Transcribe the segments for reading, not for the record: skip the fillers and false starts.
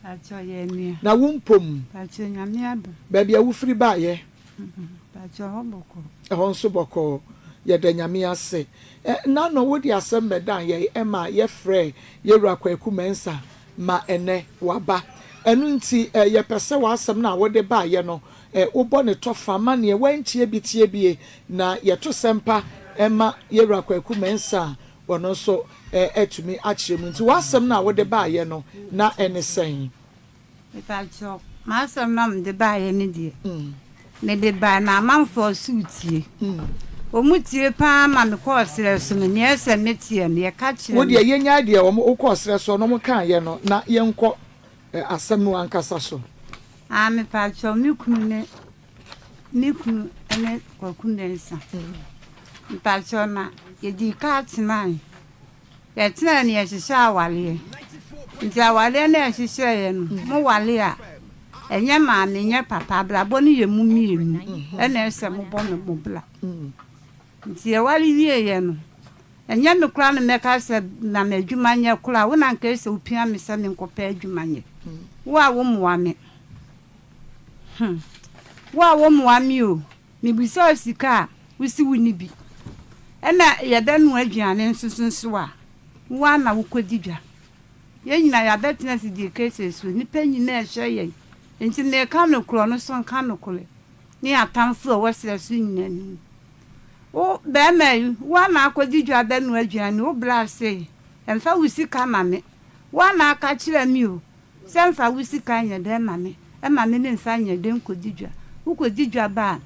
Pakyɛ yɛ nua. Na wo mpom? Pakyɛ Nyame adom. Baabi a wofiri baeɛ? Pakyɛ ɛhɔ bɔkɔɔ. Ɛhɔ nso bɔkɔɔ. Yɛda Nyame ase. Nnano wode asɛm bɛdan yɛn ma yɛfrɛɛ Yɛwura Kwaku Mensah ma ɛnnɛ waba. Ɛno nti yɛpɛ sɛ w'asɛm no a wode baeɛ no wobɔ ne tɔfa ma neɛ wantie bi tie bie na yɛto sɛmpa ma Yɛwura Kwaku Mensah a ɔno nso atumi akyerɛ mu. Nti w'asɛm no a wode baeɛ no na ɛne sɛn? Mepakyɛw, m'asɛm no a mede baeɛ no deɛ, mede bae ma amanfoɔ nso retie. Wɔtie pa ara ma mekɔɔ serɛ so no, nea ɛsɛ sɛ meteɛ no, yɛka kyerɛ Wo me. deɛ yɛnnyae deɛ wɔn wokɔɔ serɛ soɔ no wɔkaeɛ no na yɛnkɔ asɛm no ankasa so. Ah, mepakyɛw, me kunu ne me kunu ne Kwaku Mensah. Mepakyɛw, na yɛdii kaa tenae. Yɛtenae no yɛhyehyɛɛ awareɛ. Nti awareɛ no a yɛhyehyɛeɛ no, mo ware a, ɛnyɛ maame nyɛ papa, abrabɔ no yɛ mo mmienu ɛna ɛsɛ mobɔ no mo bra. Nti yɛware wieeɛ no, ɛnyɛ me koraa na mɛka sɛ ma me adwuma nyɛ koraa, wo na anka ɛsɛ wopia me sɛ menkɔpɛ adwuma nyɛ. Wo a wommoa me. Hmm. Wo a wommoa me o. Mebisa wo sika a, wose wonni bi. Ɛna yɛbɛnoa aduane nso nso a, wo ara na wokɔdi dwa. Yɛn nyinaa yɛabɛtena afidie kɛseɛ so, nnipa nyinaa rehwɛ yɛn. Enti mereka nokorɛ, ɔno nso nka nokorɛ, ne yɛn atamfoɔ a ɛwɔ serɛ so nyinaa anim. Wo barima yi, wo ara na akɔdi dwa abɛnoa aduane, wo bra sei, mfa wo sika ma me. Wo ara na aka kyerɛ me o, Sɛ mfa wo sika nyɛ dɛn ma me, ma me memfa nyɛ dɛn nkɔdi dwa. Wokɔdi dwa ba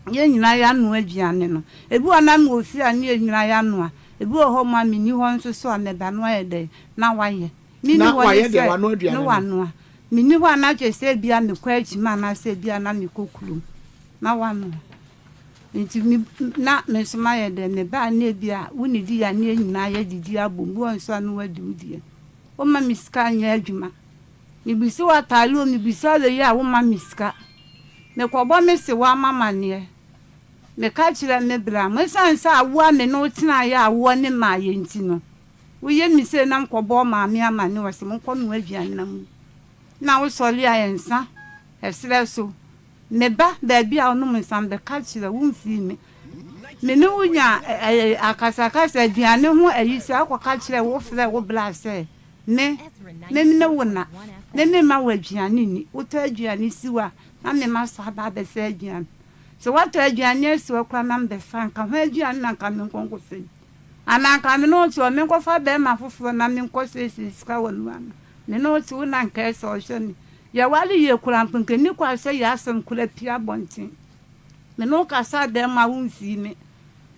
a, yɛn nyinaa yɛanoa aduane no. Ebi wɔ hɔ na mewɔ fie a ne yɛn nyinaa yɛanoa. Ebi wɔ hɔ ma menni hɔ nso so a, meba no ayɛ dɛn na wayɛ. Menni Na hɔ ne wayɛ deɛ sɛ wanoa ne aduane no. wanoa. Menni hɔ a na kyerɛ sɛ ebia mekɔ akyima anaasɛ ebia na mekɔ kurom na wanoa. Nti me na me nso mayɛ dɛn, meba a na ebia wonnidi a ne yɛn nyinaa yɛadidi abom. Bi wɔ hɔ nso a na wadi wo deɛ. Womma me sika nyɛ adwuma. Mebisa wo ataare o, mebisa wo wei a, womma me sika. Mekɔbɔ me sewaa m'amanneɛ. Meka kyerɛ me bra mo, ɛsiane sɛ awoɔ a me ne wo tenaeɛ a awoɔ ne mmaeɛ nti no, woyɛ me sei na mekɔbɔ wo maame amanneɛ, ɔse monkɔnoa aduane na monni. Na wosɔre a nsa, ɛserɛ so. Me ba, baabi a wonom nsa no, bɛka kyerɛ wo mfiri me. Me ne wo nya akasakasa aduane ho ayisaa kɔka kyerɛ wo frɛ wo bra sɛ me, me ne wo na, me memma wo aduane nni. Wotɔ aduane si hɔ a, na me masa aba abɛfa aduane. Sɛ woatɔ aduane asi hɔ koraa na mebɛfa, nka ho aduane na nka menkɔ nkɔfa bi. Anaa nka me ne wo te hɔ, menkɔfa barima foforɔ na menkɔsiesie sika wɔ ne hɔ anaa? Me ne wo te, wo na nka ɛsɛ ɔhwɛ me. Yɛware yie koraa mpo, nka ɛnni kwan sɛ yɛn asɛm koraa pue abɔnten. Me ne wo kasa dɛn ma womfii me?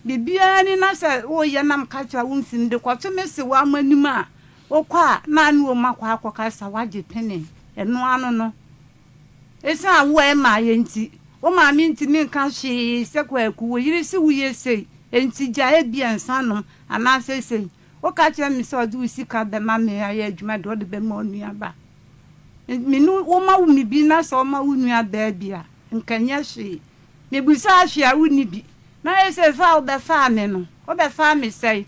Biribiara ni na sɛ woreyɛ na meka kyerɛ wo womfii me de kɔto me sewaa mo anim a, wokɔ a na ne wɔn akɔ akɔkasa woagye pene. Ɛno ano no, ɛsiane awoɔ a ɛmmaeɛ nti, wo maame ntumi nka hwee sɛ Kwaku, wo yere se woyɛ sei, enti gyae ebia nsa nom anaasɛ sei. Woka kyerɛ me sɛ ɔde wo sika bɛma me ayɛ adwuma deɛ ɔde bɛma onuaba. Me ne wo ma wo me bi na sɛ ɔma wo nua baa bi a, nka ɛnyɛ hwee. Mebisaa hwee a wonni bi. Na ayɛ sɛ fa a wobɛfaa me no, wobɛfaa me sɛe.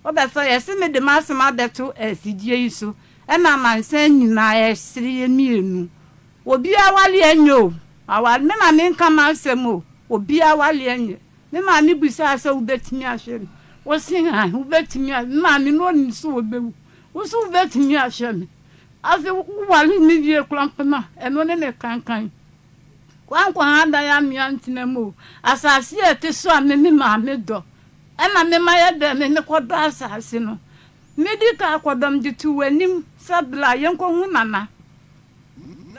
Wobɛfa, yɛse mede m'asɛm abɛto afidie yi so, ɛna amansan nyinaa ɛresere yɛn mmienu. Obiara awareɛ nyɛ o, aware, me na menka m'asɛm o, obiara awareɛ nyɛ. Me maame bisaa sɛ wobɛtumi ahwɛ me? Wose aane, wobɛtumi ahwɛ me. Me maame no ɔnim sɛ ɔbɛwu. Wo nso wobɛtumi ahwɛ me. Afei woware me wie koraa mpo no a, ɛno ne me kankan. Woankɔ ha dan ammea ntena mu o. Asase a ɛte so a me me maame dɔ, ɛna me mayɛ dɛn me mekɔdɔ asase no. Medi kan kɔdɔ mede too w'anim sɛ bra yɛnkɔhu Nana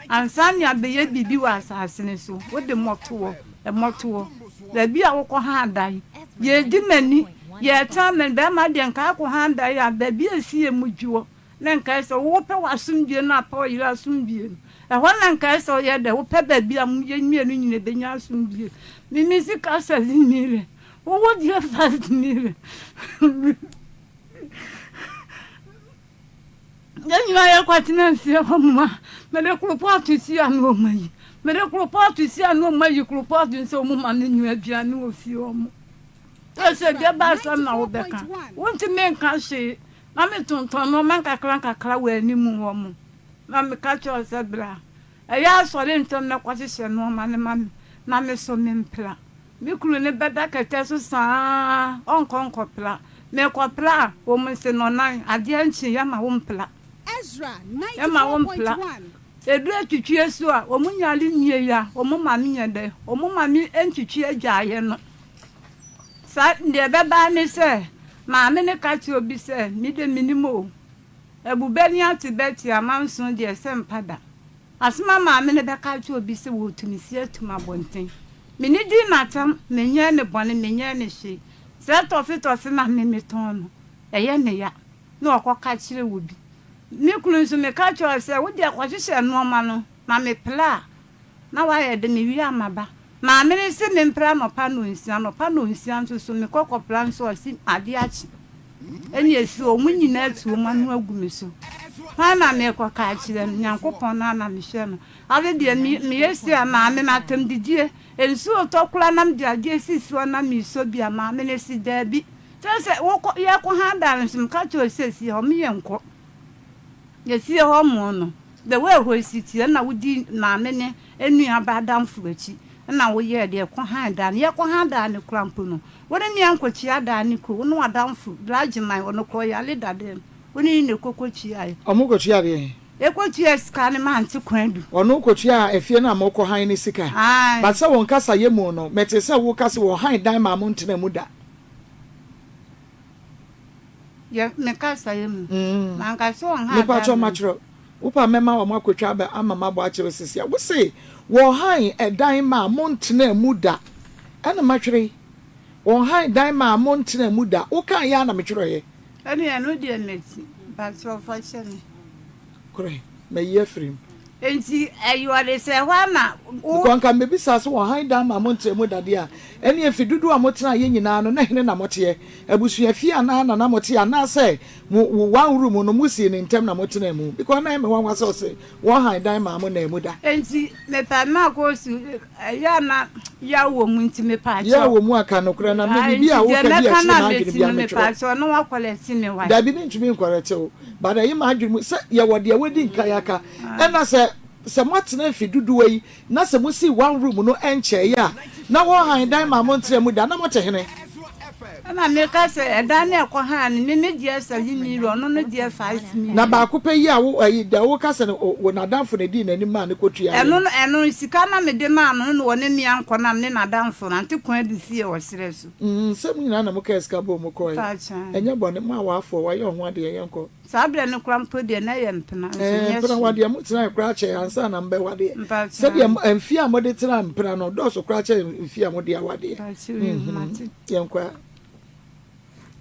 ansa ne abɛyɛ biribi wɔ asase no so. Wode mmɔtoɔ, mmɔtoɔ, baabi a wokɔ ha dan. Yɛredi m'ani, yɛretan m'ani. Bɛrima deɛ nka akɔ ha dan a, baabi a ɛsi yɛ mu dwoɔ. Na nkae sɛ wopɛ w'asomdwie na apɛ ɔyere asomdwie no, ɛhɔ na nkae sɛ ɔyɛ dɛ, wopɛ baabi a mo yɛn mmienu nyina bɛnya asomdwie. Me me sika 7 million, wo wo deɛ 5 million. Yɛn nyinaa yɛkɔtena fie hɔ nom a, mede koropɔɔto si ano ɔma yi, mede koropɔɔto si ano ɔma yi koropɔɔto sɛ ɔmo ma me nua aduane wɔ fie hɔ mo. Sɛ deɛ ba asɛm na wobɛka, wontumi nka hwee. Na metontɔn nnoɔma nkakrankakra wɔ anim hɔ mo. Na meka kyerɛɛ wo sɛ, Bra. Ɛyɛ a sɔre ntɛm na kɔhyehyɛ nnoɔma no ma me, na me nso mempra. Me kunu no bɛda kɛtɛ so saa ara, ɔnkɔ nkɔpra. Merekɔpra a, wɔn se nnɔnnan, adeɛ nkye, yɛmma wompra. Yɛmma wompra. Ɛduru atwitwie so a, wɔn nyare nwie a, wɔn ma menyɛ dɛn? Wɔn ma me ntwitwi agyaeɛ no. Saa, deɛ ɛbɛba ara ne sɛ, maame no ka kyerɛ obi sɛ, Me deɛ mennim o. Abu bɛ ne ate bɛ te amanson deɛ sɛ mpa da. Asem a maame no bɛka akyerɛ obi sɛ wɔretu me si atum abɔnten. Me ne dii no atɛm, menyɛɛ no bɔne, menyɛɛ no hwee. Sɛ tɔfe tɔfe na me metɔn no, ɛyɛ me ya na ɔkɔka kyerɛ obi. Me kunu nso meka kyerɛ no sɛ wo deɛ kɔhyehyɛ nnoɔma no ma me pla na wayɛ de mewie a maba. Maame no se mempra anɔpa nnɔnsia, anɔpa nnɔnsia nso so mekɔ kɔpra nso ɔse adeɛ akye. Ɛne ɛfiri hɔ wɔn nyinaa atu wɔn ano agu me so. Hwan na merekɔka akyerɛ no? Nyankopɔn no ara na mehwɛ no. Ade deɛ me meyɛ sei a maame no atɛmdidie, nsuo retɔ koraa na mede adeɛ si soɔ na meresɔ bi a maame no se daabi. Kyerɛ sɛ wokɔ yɛrekɔ ha da no nso meka kyerɛ wo sɛ fie hɔ meyɛ nkɔ. Efie hɔ mo no, the way hɔ si teɛ na wodi maame ne nua ba adamfo akyi na woyɛɛ deɛ kɔ han dan no. Yɛkɔ han dan no koraa mpo no, wo ne nea nkɔtua dan no kɔ, wo ne w'adamfo Bra Agyeman, ɔno koraa ɔyare dada mu, wo ne no na ɛkɔ kɔtuaeɛ. Ɔmo kɔtua deɛn? Yɛkɔtuaa sika no maa Ante Kwadu. Ɔno kɔtuaa efie no a mokɔ han no sika? Ae. But sɛ wo nkasayɛ mu no, metee sɛ woka se wɔhan dan maa montena mu da. Yɛ me kasa yi mu. Manka sɛ ɔnha Mepa kyɛw dan no. makyerɛw. Wopɛ a mɛma wɔn akotwa aba ama mabɔ akyerɛ wo sisi a. Wose wɔhan ɛdan maa montenaa mu da. Ɛna matwere. Wɔhan dan maa montenaa mu da. Wokaa yɛ a na metwerɛeɛ. Ɛne ɛno deɛ mati. Mpakyɛw fa kyɛ me. Korɛ, mayi afiri mu. Enti ɛyɛ ɔde sɛ ɛhɔ ara na wo. Because nka mebisaa sɛ wɔhan dan maa montenaa mu da deɛ a, ɛneɛ mfe dodoɔ a motenaeɛ nyinaa no na hene na moteɛ? Abusuafie anaa na na mote anaasɛ mo wo one room no mosii no ntɛm na motenaa mu? Because na ɛyɛ me nwanwa sɛ ɔse wɔhan dan maa mo naa mu da. Enti mepɛ makɔ su ɛyɛ a na yaw wɔ mu nti mepaakyɛw. Yaw wɔ mu a ka nokorɛ na me Ae biribi nti a deɛ woka bi a mɛka ɛkyere no a m'adwene mɛti biara no metwerɛ. mepaakyɛw na woakɔlɛte me wai. Dabi mentumi nkɔrɛte wo but ɛye m'adwene mu sɛ yɛwɔ deɛ wadi nkan aka ɛna sɛ sɛ moatena mfe dodoɔ yi Na sɛ mosii one room no nkyɛeɛ a, na wɔhan dan maa mo ntra mu da, na mote hene? Ɛna meka sɛ, ɛdan no a ɛkɔ han no, me me deɛ seven million, ɔno no deɛ five million. Na baako pɛ yi a wo ɛyi deɛ woka sɛ no wo n'adamfo na edii n'anim maa no kɔtuaeɛ Ɛno no. no, ɛno sika na mede maa no no na ɔne me ankɔ na me ne n'adamfo no, Ante Kwadu fie wɔ serɛ so. Mm, sɛ mo nyinaa na mokaa sika bɔɔ mu kɔeɛ. Mpakyɛw. Ɛnyɛ bɔne, mo a w'afoɔ, wayɛ wo ho adeɛ, yɛnkɔ. Saa berɛ no koraa mpo deɛ na ɛyɛ mpena nso Ɛɛ, nyɛ mpena hwee. wadeɛ motenae koraa kyɛe ansa na mobɛwadeɛ. Mpakyɛw. Sɛdeɛ mfeɛ a mode tenaa mpena no dɔɔso koraa kyɛn mfeɛ a mode awadeɛ. Mpakyɛw yoo, Mhm, mate. yɛnkɔ a.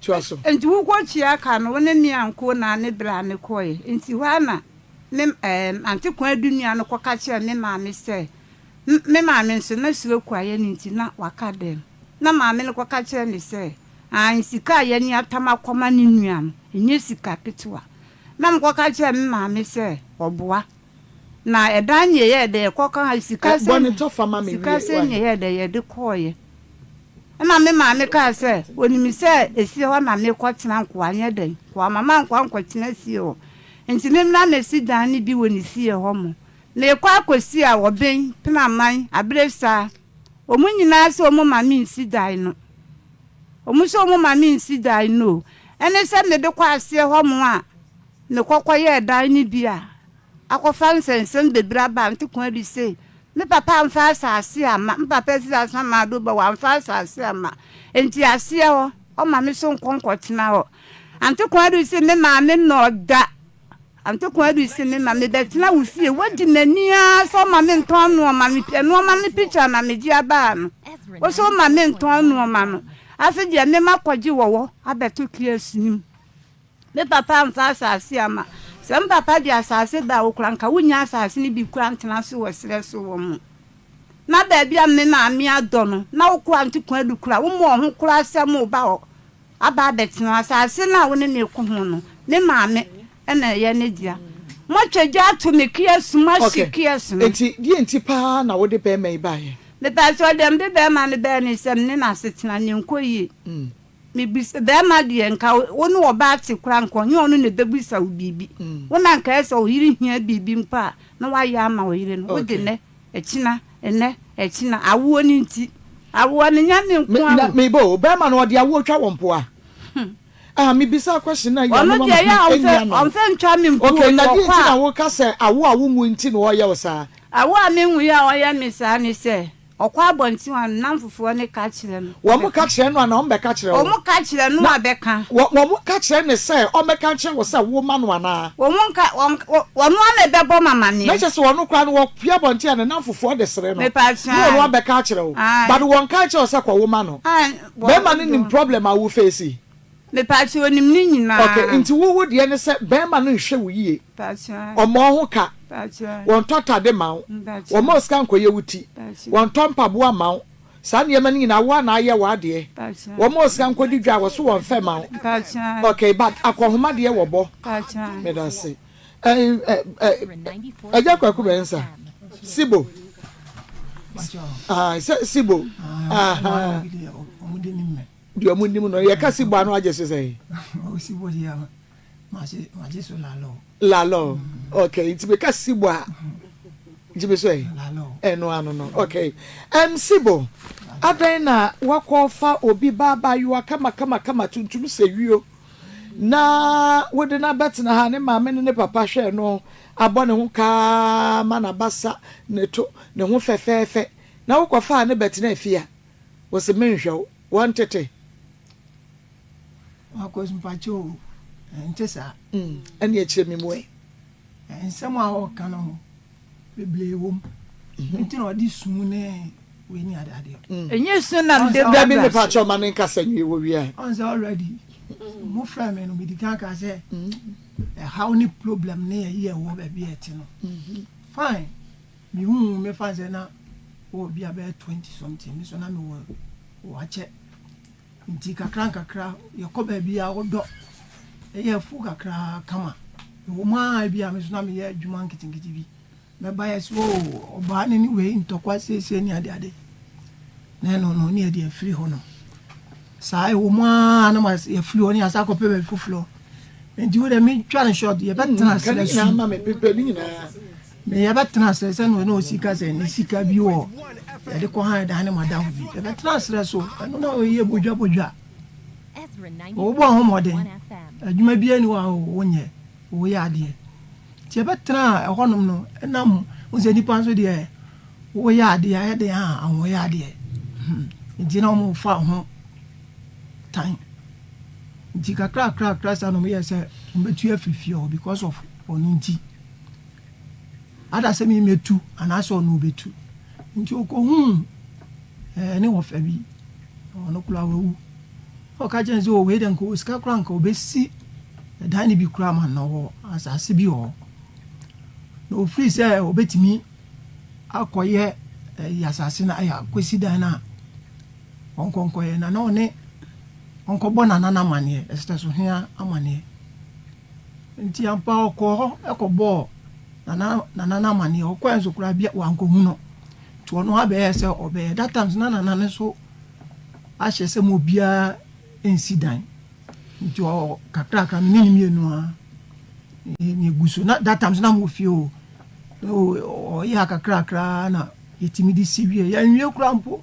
Toa so. Nti wokɔtua ka no, wo ne me ankɔ na ne bra no kɔeɛ. Nti hɔ ara na me ɛɛ Ante Kwadu nua no kɔka kyerɛɛ me maame sɛ, me maame nso na suro kuayɛ no nti na waka dɛm. Na maame no kɔka kyerɛɛ me sɛ, Aane, sika a yɛne atam akɔma ne nua no, ɛnyɛ sika ketewa. Na mekɔka kyerɛɛ me maame sɛ ɔboa. Na ɛdan ne yɛyɛɛ dɛ yɛkɔka ha, sika Ɛ, sɛn bɔ ne tɔfa ma me sika wie, sɛn ne wai. yɛyɛɛ dɛ yɛde kɔeɛ. Ɛna me maame kaa sɛ, ɔnim sɛ efie hɔ na merekɔtena nkoa nyɛ dɛn, nkoa ma mankɔ ankɔtena fie hɔ. Nti memmra mmɛsi dan no bi wɔ ne fie hɔ mo. Merekɔ akɔsi a, ɔben, Penaman, Abiresaa, Wɔn nyinaa sɛ wɔn ma me nsi dan no. Wɔn sɛ wɔn ma me nsi dan no o. Ɛne sɛ mede kɔ aseɛ hɔ mo a, mekɔ kɔyɛɛ dan no bi a, akɔfa nsɛnsɛm bebree aba a, nte kwan bi sei. Me papa amfa asase amma, me papa firi Asamado ba, wamfa asase amma. Nti aseɛ hɔ, ɔma me so nkɔ nkɔtena hɔ. Ante kwan bi se me maame nnɔɔ da. Ante Kwadu se me ma mebɛtena wo fie, woadi m'ani ara sɛ woma me ntɔn nnoɔma, mepɛ nnoɔma no picture na megye abaa no, wo se woma me ntɔn nnoɔma no, afe deɛ me makɔgye wɔwɔ abɛto kiosk no mu. Me papa amfa asase amma, sɛ me papa de asase baa wo koraa nka wonnya asase no bi koraa ntena so wɔ serɛ so wɔ mo. Na baabi a me maame adɔ no, na wokɔ Ante Kwadu koraa, wommɔɔ ho koraa sɛ moba hɔ. Aba abɛtena asase no a wo ne me reko ho no, me maame na ɛyɛ ne dea. Moatwa gya ato me kiosk mu, moahye Okay, kiosk no. enti deɛ nti paa na wode barima yi baeɛ? Mepakyɛw, deɛ mede barima no baeɛ ne sɛ me ne no asetena no nkɔ yie. Mebisa, bɛrima deɛ nka wo ne ɔbaa te koraa nka ɔnyɛ ɔno na ɛbɛbisa wo biribi. Wo na nka ɛyɛ sɛ wo yere hia biribi mpo a na woayɛ ama wo yere no. Wode nnɛ, ɛkyena, ɛnnɛ, ɛkyena, awoɔ no nti. Awoɔ no nyɛ me nko ara o. Meba o, bɛrima no ɔde awoɔ twa wo mpoa? Ah, mebisa question na yi ano Ɔno ma deɛ me ɛyɛ a hu ɛnni ɔmfɛ ano. ɔmfɛ ntwa me mpo o, Okay, na na deɛ ɔkɔ nti na a. woka sɛ awoɔ a wonwo nti na ɔyɛ wo saa? Awoɔ a menwoeɛ a ɔyɛ me saa ne sɛ, Ɔkɔ abɔnten a, ne nnamfofoɔ no ka kyerɛ no, Wɔn ɔbɛka. ka kyerɛ no anaa wɔbɛka kyerɛ wo? Wɔn ka kyerɛ no Na a, bɛka. wɔ, wɔn ka kyerɛ no sɛ ɔmmɛka nkyerɛ wo sɛ woma no anaa? Wɔn nka, wɔn, wɔ, ɔno ara na ɛbɛbɔ me amaneɛ. Na kyerɛ sɛ ɔno koraa no, wɔpue abɔnten a, ne nnamfofoɔ de sere no, Mepakyɛ, na ɔno ae. abɛka akyerɛ wo. Ae. But wɔnka nkyerɛ wo sɛ kɔwo ma no. Ae, wɔ, Bɛrima no nim wɔ. problem a wo face. Mepakyɛ, ɔnim ne nyinaa. Okay, nti wo, wo deɛ ne sɛ bɛrima no nhwɛ wo yie. Mepakyɛ, ae. Ɔmmɔ wo ho ka. Mepakyɛ, ae. Wɔntɔ atade mma wo. Mepakyɛ. Wɔmma wo sika nkɔyɛ wo ti. Mepakyɛ. Wɔntɔ mpaboa mma wo. Saa nneɛma no nyinaa wo ara na ayɛ w'adeɛ. Mepakyɛ. Wɔmma wo sika nkɔdi dwa a, wɔse wɔmfɛ mma wo. Mepakyɛ, ae. Okay, but akɔnhoma deɛ wɔbɔ. Mepakyɛ, ae. Medase. Ɛ ɛ ɛ Agya Kwaku Mensah, Sibo. Ah, sɛ Sibo. Aha. Deɛ ɔmo nim no, yɛka Sibo ano agye so sɛn? Sibo deɛ, magye so lalɔ. Lalɔ, okay, nti meka Sibo a, gye me so ɛ? Lalɔ. Ɛno ano no, okay. Sibo, adɛn na wakɔfa obi ba abaayewa kama kama kama tuntum sɛ wio na wode no abɛtena ha, ne maame ne ne papa hwɛɛ no abɔ ne ho kaa ma n'abasa ne to ne ho fɛfɛɛfɛ na wokɔfaa no bɛtenaa fie a, Wose menhwɛ wo, wɔntete. Marcus mpakyɛ o, ɛnte saa. Mm, ɛne ɛkyerɛ me mu ɛ. Nsɛm a ɔka no bebree wom. Mhm. Nti na ɔde su ne wei ne adeadeɛ. Mm. Ɛnyɛ su na mede ba Dabi mepakyɛ ɔma ne nkasa nwie wɔ wie a. Ɔn sɛ already mo frɛ me no medi kan ka sɛ mm. ɛhaw ne problem ne ɛyi ɛwɔ baabi a ɛte no. Mm-hmm. Fine. Mihuu me fa sɛ na ɔwɔ bi a bɛyɛ 20 something, me nso na mewɔ wakyɛ. Nti kakra nkakra yɛkɔ baabi a ɔdɔ ɛyɛ afuo kakra kama. Ɛwɔ mu ara bi a me nso na meyɛ adwuma nketenkete bi. Mɛba yɛ sɛ oo ɔbaa no ne wei ntɔkwa siesie ne adeade. Na ɛno no ne yɛde afiri hɔ no. Saa ɛwɔ mu ara na yɛafiri hɔ ne yɛasa akɔpɛ baabi foforɔ. Nti wo deɛ metwa no short yɛbɛtena ase su. Me yɛbɛtena serɛ sɛ no na ɔsi ka sɛ ne sika bi wɔ yɛde kɔ han dan ne madamfo bi yɛbɛtena serɛ so ɛno na ɔyɛ bodwa bodwa wɔbɔ ho mmɔden adwuma bi ani hɔ a wonyɛ woyɛ adeɛ nti yɛbɛtena ɛhɔnom no ɛnam wo sɛ nipa nso deɛ woyɛ adeɛ ayɛ den a ahoyɛ adeɛ hmm. nti na wɔn fa ho tan nti kakra kakra kakra saa na wɔyɛ sɛ wɔbɛtu afiri fie hɔ because of ɔno nti Ada sɛ me mɛtu anaasɛ ɔno ɔbɛtu. Nti ɔkɔhuu eh, ne wɔfa bi, ɔno koraa wawu. Na ɔka kyerɛ no sɛ, oh, wei deɛ nka ɔwɔ sika koraa nka ɔbɛsi ɛdan no bi koraa ma no wɔ asase bi wɔ hɔ. Na ɔfiri sɛ ɔbɛtumi akɔyɛ ɛyi asase no ayɛ akɔsi dan no a ɔnkɔnkɔyɛ na na ɔne ɔnkɔbɔ nana no amaneɛ, ɛsɛ so hea amaneɛ. Nti ampa ɔkɔɔ hɔ kɔbɔɔ Nana Nana no amaneɛ. Ɔkɔɛ nso koraa bia wankɔhu no. Nti ɔno abɛyɛɛ sɛ ɔbɛyɛ. That time nso na Nana no nso ahyɛ sɛ ma obiara nsi dan. Nti ɔ kakrakra me ne no mmienu a ne egu so. Na that time nso na mewɔ fie o. Ɔyɛ a kakrakra na yɛtumi de si wie. Yɛnwie koraa mpo.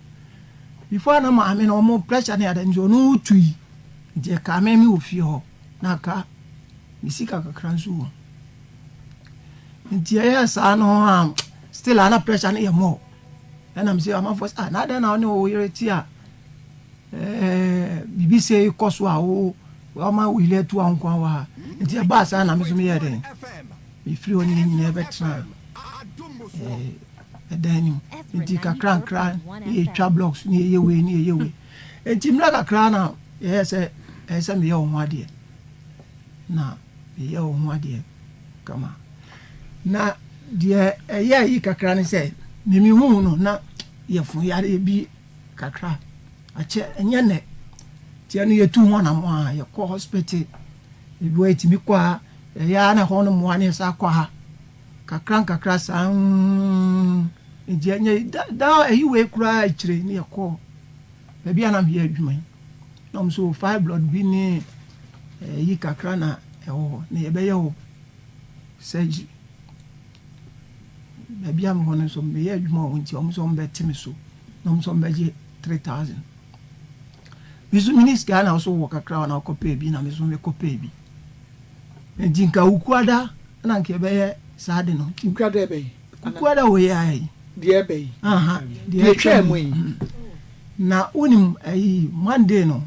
Before na maame no ɔmo pressure ne ade nti ɔno tui. Nti ɛkaa me mewɔ fie hɔ. Na aka me sika kakra nso wɔ mu. Nti ɛyɛɛ saa no a still a na pressure no yɛ more. Ɛna me sɛ amanfoɔ sɛ ah na adɛn na wo ne wo yere te a ɛɛ biribi sei kɔ so a wo wama wo yere atu a wo nko ara wɔ ha. Nti ɛbaa saa na me nso meyɛɛ dɛn mefiri hɔ ne yɛn nyinaa bɛtena ɛɛ ɛdan no mu. Nti kakra nkra ne yɛtwa blocks ne yɛyɛ wei ne yɛyɛ wei. Nti mmerɛ kakra na yɛyɛ sɛ ɛyɛ sɛ meyɛ wo ho adeɛ na meyɛ wo ho adeɛ kama. Na deɛ ɛyɛ yi kakra ne sɛ mimi hu no na yɛfo yareɛ bi kakra akyɛ ɛnyɛ nɛ nti ɛno yɛtu ho anamɔ a yɛkɔ hospital ebi wɔ yɛtumi kɔ a ɛyɛ a na ɛhɔ no mmoa ne yɛsa kɔ ha kakra nkakra saa nti ɛnyɛ da ɛyi wei koraa akyire ne yɛkɔ baabi a na meyɛ adwuma yi. Na wɔn so fibroid bi ne ɛyi kakra na ɛwɔ hɔ na yɛbɛyɛ wo surgery. Baabi a mewɔ no nso meyɛ adwuma wɔ hɔ nti wɔn nso wɔbɛte me so na wɔn nso wɔbɛgye 3000. Me nso mini sika na nso wɔ kakra na ɔkɔpɛɛ bi na me nso mekɔpɛɛ bi. Nti nka Wukuada na nka yɛbɛyɛ saa ade no. Wukuada ɛbɛn? Wukuada wɔ yɛ ayɛ yi. Deɛ ɛbɛn yi? Aha, deɛ ɛtwa mu yi. Na wonim ayi Monday no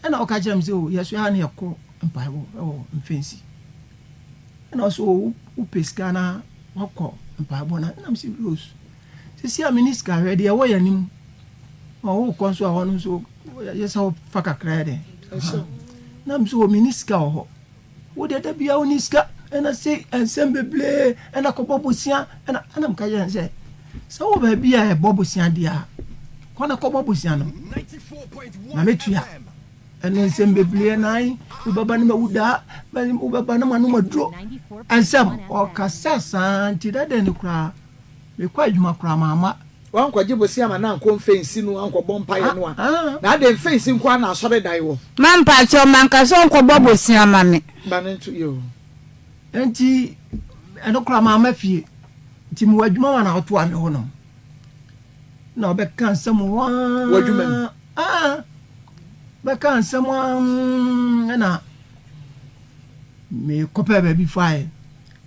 ɛna ɔka kyerɛ me sɛ o yɛso ha ne yɛkɔ mpaebɔ ɛwɔ mfɛnsi. Ɛna ɔsɛ o wopɛ sika na wakɔ mpaebɔ na ɛna me sɛ Rose sisi a meni sika hwɛ deɛ ɛwɔ yɛn anim ma wokɔ nso a hɔ no nso yɛ sɛ wofa kakra yɛ dɛn na me sɛ o meni sika wɔ hɔ. Wo deɛ da biara wonni sika ɛna sei nsɛm bebree ɛna kɔbɔ bosea ɛna ɛna meka kyerɛ no sɛ sɛ wɔ baabi a ɛbɔ bosea deɛ a kɔ na kɔbɔ bosea no na mɛtua ɛno nsɛm bebree nan wobɛba no mawu daa wobɛba no ma no maduro nsɛm ɔkasa saa nti dada no koraa mekɔ adwuma koraa mamma Wankɔgye bosea ma no ankɔ mfɛnsi no ankɔbɔ mpaeɛ no a, na adɛn mfɛnsi nko ara na asɔredan wɔ? Ma mpakyɛw manka sɛ ɔnkɔbɔ bosea ma me. Ma no nto yoo. Enti ɛno koraa mamma fie. Nti mewɔ adwuma ma na ɔtoa me hɔ nom. Na ɔbɛka nsɛm hɔ ara. Wɔ adwuma mu? Ah, bɛka nsɛm ara ɛna mekɔpɛɛ baabi faeɛ.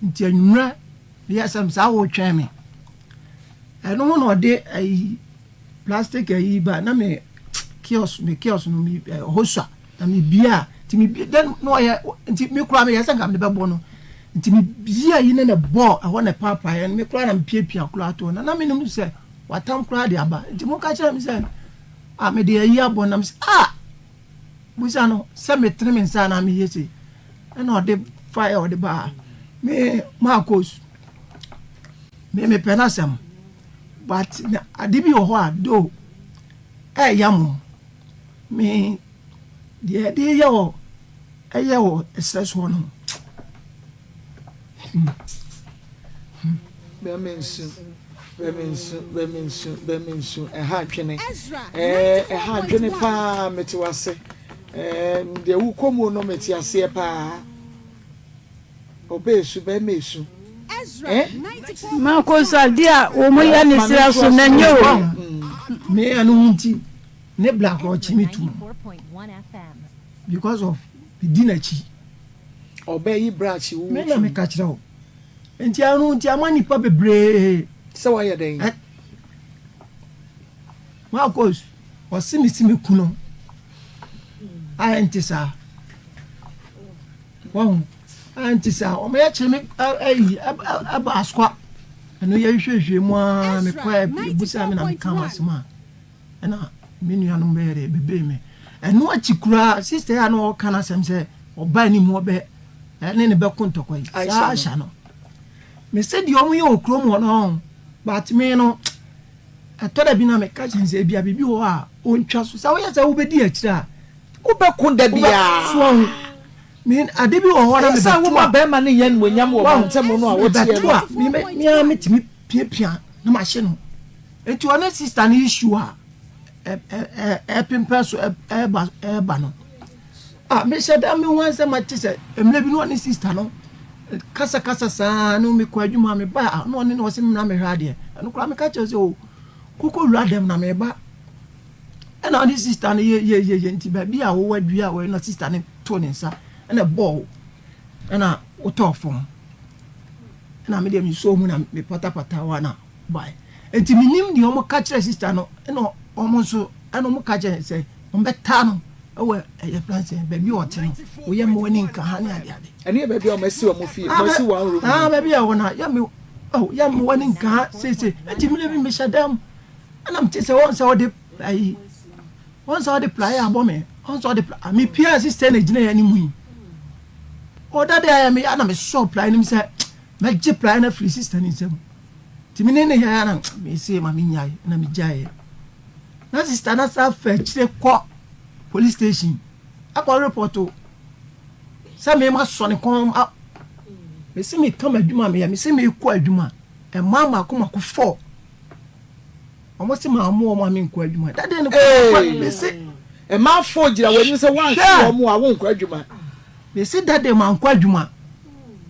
Nti anwummerɛ meyɛ sɛ saa wotwɛn me. Ɛno ho na ɔde ayi plastic ayi ba na me kiosk me kiosk no me ɛhɔ sua na me bia nti me bia then na ɔyɛ nti me kura me yɛ sɛ nka me bɛbɔ no nti me bia yi ne na bɔ ɛhɔ na paapaeɛ no me kura na me piapia kura to na na me nim sɛ watam kura de aba nti mo ka kyerɛ me sɛ a me de ayi abɔ nam sɛ a busa no sɛ me tene me nsa na me yɛ sei ɛna ɔde fa yɛ ɔde ba me maakos Me mepɛ n'asɛm but na ade bi wɔ hɔ a though ɛɛya mom me deɛ ɛde yɛ wɔ ɛyɛ wɔ ɛsrɛ soɔ no hmm. Hmm. Bɛmi nsu, bɛmi nsu, bɛmi nsu, bɛmi nsu, ɛha adwene, ɛɛ ɛha adwene paa mete wase, ɛɛ deɛ wokɔ mu no mete aseɛ paa. Ɔbɛ esu, bɛrima esu. Eh? Marcus adeɛ a wɔn yɛ ne srɛ so na nye o. Me ɛno ho nti ne black ɔkye me tum because of me di n'akyi. Ɔbɛ yi bra akyi wo. Me na me ka kyerɛ o. Nti ɛno nti ama nipa bebree. Sɛ wayɛ dɛn? Marcus ɔsi mi si mi kunu a ɛnte saa. Wahu? Ɛnte saa. Wɔn yɛ kyerɛ me ayi ɛba asokwa. Ɛno yɛ hwehwɛ mu ara mekɔ ebusa me na meka m'asɛm a ɛna me nuanom bɛyɛ dɛ bebee me. Ɛno akyi koraa sista yi a na ɔka n'asɛm sɛ ɔbaa anim ɔbɛ ɛne ne bɛko ntɔkwa yi saa ahyɛ no. Mese deɛ wɔn yɛ wɔ kurom hɔ no but me no ɛtɔ da bi na meka kyɛn sɛ ebia biribi wɔ hɔ a ɔntwa so sɛ woyɛ sɛ wobɛdi akyire a Wobɛko da biara. So wahu? Me, ade bi wɔ hɔ na Ɛyɛ sɛ mebɛto a. woma barima no nya animuonyam wɔ Wahu? mantam no a woteɛ Mebɛto no. a, me, me, me ara metumi piapia na mahye no. Enti ɔne sista no issue a ɛ, ɛ, ɛ, ɛpempɛn so ɛ, ɛreba, ɛreba no. Ah, mehyɛ da me ho ansɛ mate sɛ mmerɛ bi na ɔne sista no kasakasa saa na mekɔ adwuma meba a na ɔne na ɔse mmra mehwɛ adeɛ. Ɛno koraa meka kyerɛ sɛ o, koko wura dɛm na meba. Ɛna ɔne sista no yɛ yɛ yɛ yɛ nti baabi a wɔwɔ adua a wɔyɛ na sista no to ne nsa ɛna ɛbɔɔ ɛna wotɔɔ fam ɛna me deɛ mesɔɔ mu na mepatapata hɔ na bae nti menim deɛ wɔn ka kyerɛ sista no ɛna wɔn nso ɛna wɔn ka kyerɛ sɛ wɔn bɛtaa no ɛwɔ ɛyɛ fɛn sɛ baabi a ɔte no woyɛ mmoa ne nka ha ne ade ade. Ɛne yɛ baabi a wɔn asi wɔn fie wɔn asi wɔn room. Ah baabi a wɔn a yɛ me oh yɛ mmoa ne nka ha seesei nti mi de mi hyɛ dɛm. Ɛna mete sɛ wɔn sɛ wɔde ayi wɔn sɛ wɔde praeɛ abɔ me wɔn sɛ wɔde praeɛ me pia sista na gyina yɛn anim yi ɔda de ayɛ me ya na mesɔ praeɛ no mu sɛ mɛgye praeɛ no afiri sista ne nsam nti me ne ne yɛ na mese ma menyae na megyaeɛ na sista no sa fa akyire kɔ police station akɔ report sɛ mema sɔ ne kɔn mese meka m'adwuma meyɛ mese mekɔ adwuma ɛmaa mako mako fɔ Ɔmo se maa mo ɔmo a me nkɔ adwuma. Dade no kɔ me se. Mmaa gyina w'anim sɛ woanhwe Hwɛ! wɔn a wonkɔ adwuma. Mese da de mankɔ adwuma.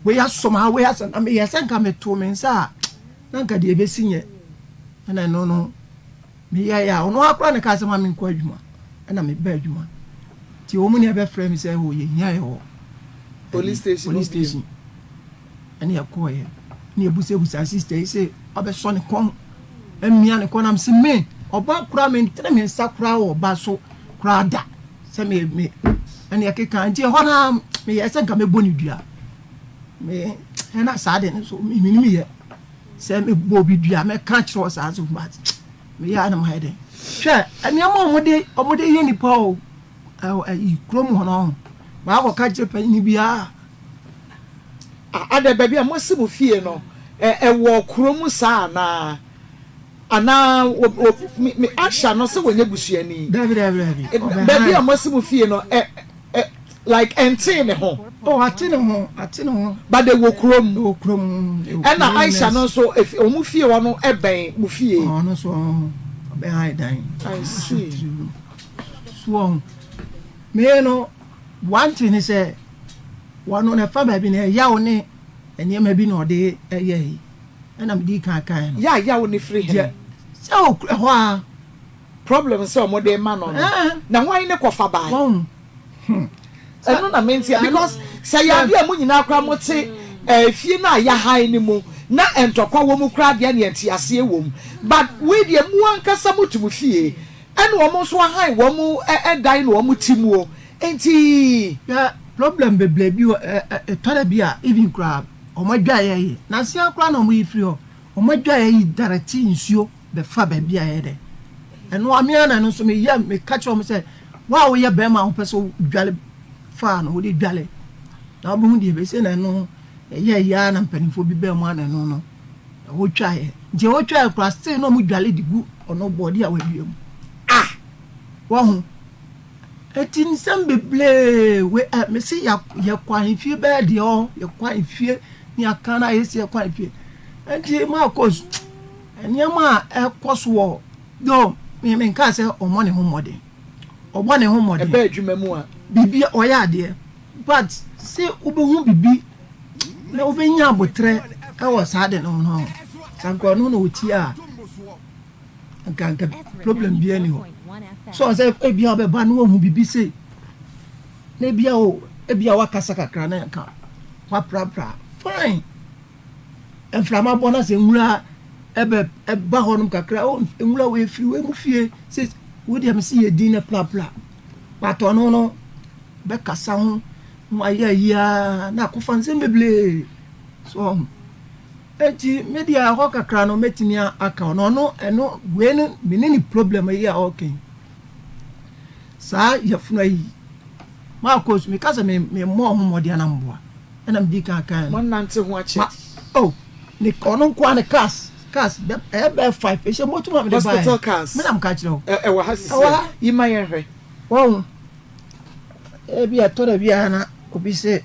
Wei asɔ ma wei asɔ na meyɛ sɛ nka metoo me nsa a na nka deɛ ɛbɛsi nyɛ. Ɛna ɛno no meyɛeɛ a ɔno ara koraa na ɛkaa sɛ ma menkɔ adwuma. Ɛna mebaa adwuma. Nti wɔn ne ɛbɛfrɛ me sɛ o yɛhia yɛ wɔ Police station police hɔ bio. station. Ɛne yɛkɔɔyɛ. Ne yɛbusabusa sister yi sɛ ɔbɛsɔ ne kɔn amia ne kɔn nam sɛ me ɔba koraa mentene me nsa koraa wɔ ɔba so koraa da sɛ me me ɛne ɛkeka nti ɛhɔ naa meyɛ sɛ nka mɛbɔ ne dua me ɛna saa de no so menim yɛ sɛ mebɔ obi dua mɛka kyerɛ wɔ saa so but meyɛ a na mayɛ dɛn hwɛ nneɛma a ɔmode ɔmode yɛ nipa o ɛwɔ ɛyi kurom hɔ no baakɔka kyerɛ panyin biara. Ada baabi a moasi mo fie no, ɛwɔ kuro mu saa anaa? Anaa me me Asha no sɛ wɔnyɛ busuani? Dabi dabi dabi. Baabi a moasi mo fie no, ɛ ɛ like ɛntee ne ho? Oh, ate ne ho, ate ne ho. But ɛwɔ kurom. Ɛwɔ kurom. Ɛna Aisha no nso, efi wɔn fie hɔ no ɛbɛn mo fie. Ɔno nso ɔbɛn ha dan. I see. So ɔho. Me no, one thing ne sɛ, wɔno na ɛfa baabi na ɛyaw ne nneɛma bi na ɔde ɛyɛ yi. Ɛna mede kan kan no. Yɛ a yaw ne firi hene? Sɛ ɛhɔ a. Problem sɛ ɔmo de ma no no. Na hwan ne kɔfa baa? Wɔn. Ɛno na mentia because sɛ yɛ adeɛ a mo nyinaa koraa mo te fie no a yɛahan no mu na ntɔkwa wɔ mu koraa deɛ neɛ nteaseɛ wɔ mu, but wei deɛ mo ankasa mo te mo fie ɛna wɔn nso ahan wɔn dan na wɔn te muo nti. Hwɛ, problem bebree bi wɔ ɛ ɛ ɛtɔ da bi a even koraa wɔn adwaeɛ yi nansia koraa na wɔn yi firi hɔ, wɔn adwaeɛ yi direct nsuo bɛfa baabi a ɛyɛ dɛ ɛno amea na ɛno nso meyɛ meka kyerɛ wɔn sɛ wo a woyɛ bɛrima a wopɛ sɛ wodwale faa no wode dwale na wobɛhu deɛ ɛbɛsi na ɛno ɛyɛ yia na mpanimfoɔ bi bɛn mu a na ɛno no ɛhɔ twaeɛ nti ɛhɔ twaeɛ koraa still na wɔn dwale de gu ɔno bɔɔde a wadua mu. Ah! Wɔho eti nsɛm bebree we ɛ mesi yɛ yɛkɔ ahemfie bɛyɛ deɛ ɔ yɛkɔ ahemfie ne aka na yɛsi yɛkɔ ahemfie nti Marcus nneɛma a ɛkɔ so wɔ do me me nka sɛ ɔmmɔ ne ho mmɔden, ɔbɔ ne ho mmɔden. Ɛbɛ adwuma mu a. Biribi ɔyɛ adeɛ but sɛ wobɛhu biribi na wobɛnya abotrɛ ɛwɔ saa de no ho no, sɛ anka ɔno na ɔtie a nka nka problem biara ni hɔ. So sɛ ebia ɔbɛba na wahu biribi sei na ebia o ebia wakasa kakra na nka waprapra fine. Mframa bɔ na sɛ nwura ɛbɛ ɛba hɔnom kakra o nwura wei firi wei mu fie sɛ wo deɛ mesi yɛ din na prapra but ɔno no bɛkasa ho na wayɛ ayi ara na akɔfa nsɛm bebree so ɔho eti me deɛ ɛhɔ kakra no mɛtumi aka ɔno ɔno ɛno wei no me ne ne problem yi a ɔka yi saa yɛfunu ayi maakɔ so meka sɛ me me mmɔ ɔho mmɔden anamboa ɛna medi kan kan no. Moanante ho akyɛ. Ma oh ne ɔno nko ara ne cars cars bɛ ɛyɛ bɛyɛ five ehyɛ moto ma mede baeɛ. Hospital cars. Me na meka kyerɛ wo. Ɛ ɛwɔ ha sisi. Ɛwɔ ha. Yi ma yɛn hwɛ. Wɔn ebi ɛtɔ da bi a na obi se.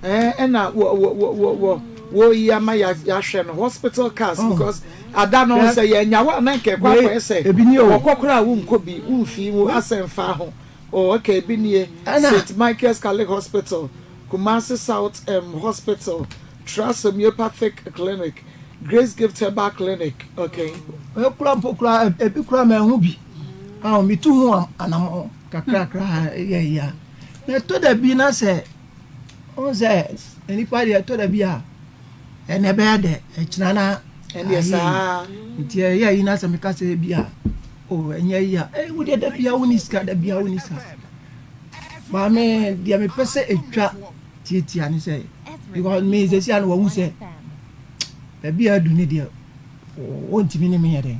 Ɛɛ ɛna wɔ wɔ wɔ wɔ wɔ wɔyi ama yɛahwɛ no hospital cars Oh. because ada no Hwɛ. sɛ yɛnya wo a na nka ɛkɔ Wei, akɔyɛ sɛ ebi nie o. wɔkɔ koraa a wonkɔ bi womfii wo asɛm fa ho. Oh okay, ebi nie. Ɛna. St. Michael's Catholic Hospital, Kumasi South um, Hospital, Trust Homeopathic Clinic, Grace Gift Herbal Clinic. Okay. Ekura mpo kura ebi kura ma ɛho bi. Awo metu ho anamɔ kakrakra yɛ ya. Na ɛtɔ da bi na sɛ ɔn sɛ nipa deɛ ɛtɔ da bi a ɛnɛ ɛbɛyɛ dɛ ɛkyina na Ɛndeɛ saa. Nti ɛyɛ yi na sɛ meka sɛ bi a o ɛnyɛ yi a ɛyi wo deɛ da bia wo ni sika da bia wo ni sika. Maame deɛ mepɛ sɛ etwa tietia ne sɛ because me sɛsi a no wɔn sɛ baabi a adu ne deɛ wɔntumi ne me yɛ dɛ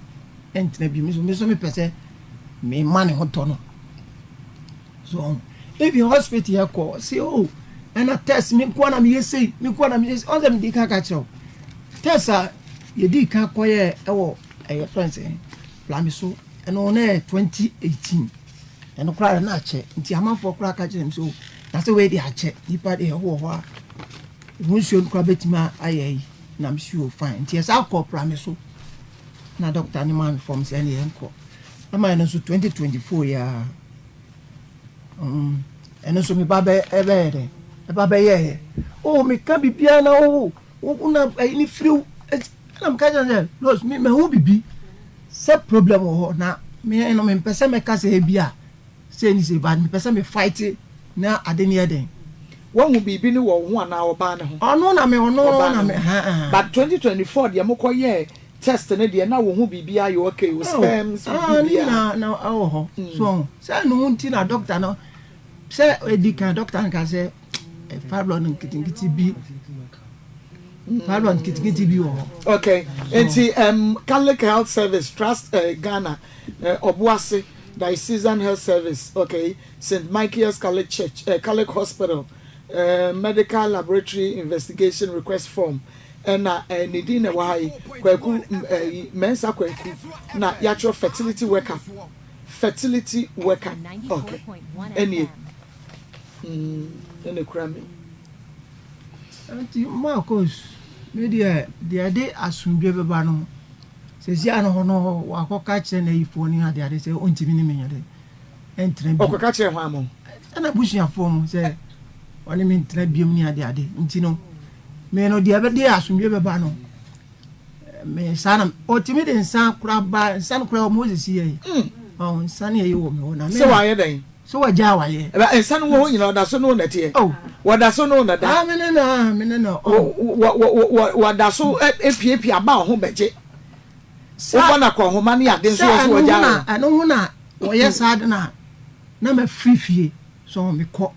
ɛntena bi me so me so mepɛ sɛ me ma ne ho tɔ no so even hospital yɛ kɔ sɛ o ɛna test me nkoa na meyɛ sei me nkoa na meyɛ sei ɔn sɛ medi kan ka kyerɛ wo test a yɛdi kan kɔyɛ ɛwɔ ɛyɛ fɛn sɛ plami so ɛno na yɛ 2018 ɛno koraa na akyɛ nti amanfoɔ koraa ka kyerɛ me sɛ o na sɛ wei de akyɛ nipa deɛ ɛwɔ hɔ a wo nsuo no koraa bɛtumi ayɛ yi na me si o fine nti ɛsɛ akɔ plami so na doctor ne maa me fam sɛ ɛne yɛnkɔ. Ɛma ɛno nso 2024 yi ara. Mm, ɛno nso me ba bɛ ɛbɛyɛ dɛ, ɛba bɛyɛɛyɛ. Oh, meka biribiara na oh, wo na ɛyi ne firi wo. Ɛna meka kyerɛ sɛ, Rose, me mahu biribi sɛ problem wɔ hɔ na me no mempɛ sɛ mɛka sɛ ebi a sei ne sei but mepɛ sɛ me fight na ade no yɛ dɛn. Wahu biribi no wɔ wo ho anaa ɔbaa no ho? Ɔno na me, ɔno Ɔbaa na no me, ho. haa. But 2024 deɛ mokɔ yɛɛ test no deɛ na wo ho biribiara yɛ okay, wo Oh, sperms, ah, ne biribiara. nyinaa na ɛwɔ hɔ. So ɔho, sɛ ɛno ho nti na doctor no, sɛ edi kan doctor no ka sɛ eh, fibroid nketenkete bi, fibroid nketenkete bi wɔ hɔ. Okay, So, nti um, Catholic Health Service Trust uh, Ghana, uh, Obuasi Diocesan Health Service, okay, St. Michael's Catholic Church, uh, Catholic Hospital, uh, Medical Laboratory Investigation Request Form, ɛna eh, ne din na ɛwɔ ha yi, Kwaku mm, eh, Mensah Kwaku, na yɛatwerɛ fertility workup, fertility workup, okay, ɛnie, ɛna ekura mi. Nti Marcus, me deɛ, deɛ ɛde asomdwoe bɛba no, seesei ano hɔ no wakɔka kyerɛ n'ayifoɔ ne adeade sɛ ɔntumi ne me nyɛ dɛ ɛntena bio. Ɔkɔka kyerɛ hwan mo? Ɛna abusuafoɔ mo sɛ ɔne me ntena biom ne adeade. Nti no, me no deɛ ɛbɛde asomdwoe bɛba no, me saa na ɔtumi de nsa kora ba nsa no kora Moses yɛ yi. Ɔn nsa no yɛ wɔ me hɔ na me Sɛ wayɛ dɛn? So wagya awareɛ? Ɛbɛ nsa no wɔ hɔ nyinaa ɔda so ne wo na ɛteɛ. Oh. Wɔda so ne wo na da. Ah, me ne na, me ne na. Oh. Wɔ wɔ wɔ wɔda so epiapia ba ho bɛgye. Wobɔ na kɔ nhoma ne ade nso wɔ so wɔgya wo. Ɛno ho na wɔyɛ saa de na na mafiri fie so mekɔ.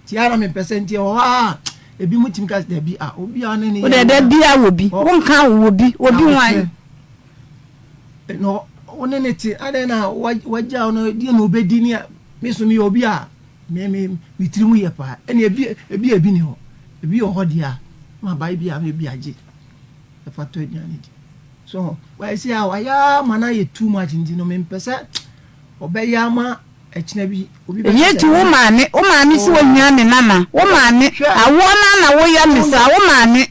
Tia na mempɛ sɛ nti ɛwɔ hɔ a ebi mu tumi ka dabi a obi a ne ne yɛ. Wode da bi a wɔ bi wonka wɔ bi obi wan. Na wo ne no te, adɛn na wagyaw no? Deɛ na obedi ne a, me nso meyɛ obi a me me me tiri mu yɛ paa. Ɛnna ebi ebi a ebi ni hɔ, ebi wɔ hɔ deɛ a, ma ba ebi a ebi agye ɛfa tɔ aduane di. So wɔayɛ sɛ a wayɛ ama no ayɛ too much nti no mempɛ sɛ ɔbɛyɛ ama ɛkyena bi obi bɛka Ɛyɛ sɛ ti wo maame, wo maame si ohia me nana, wo maame, awoɔ no na woyɛ me saa, wo maame,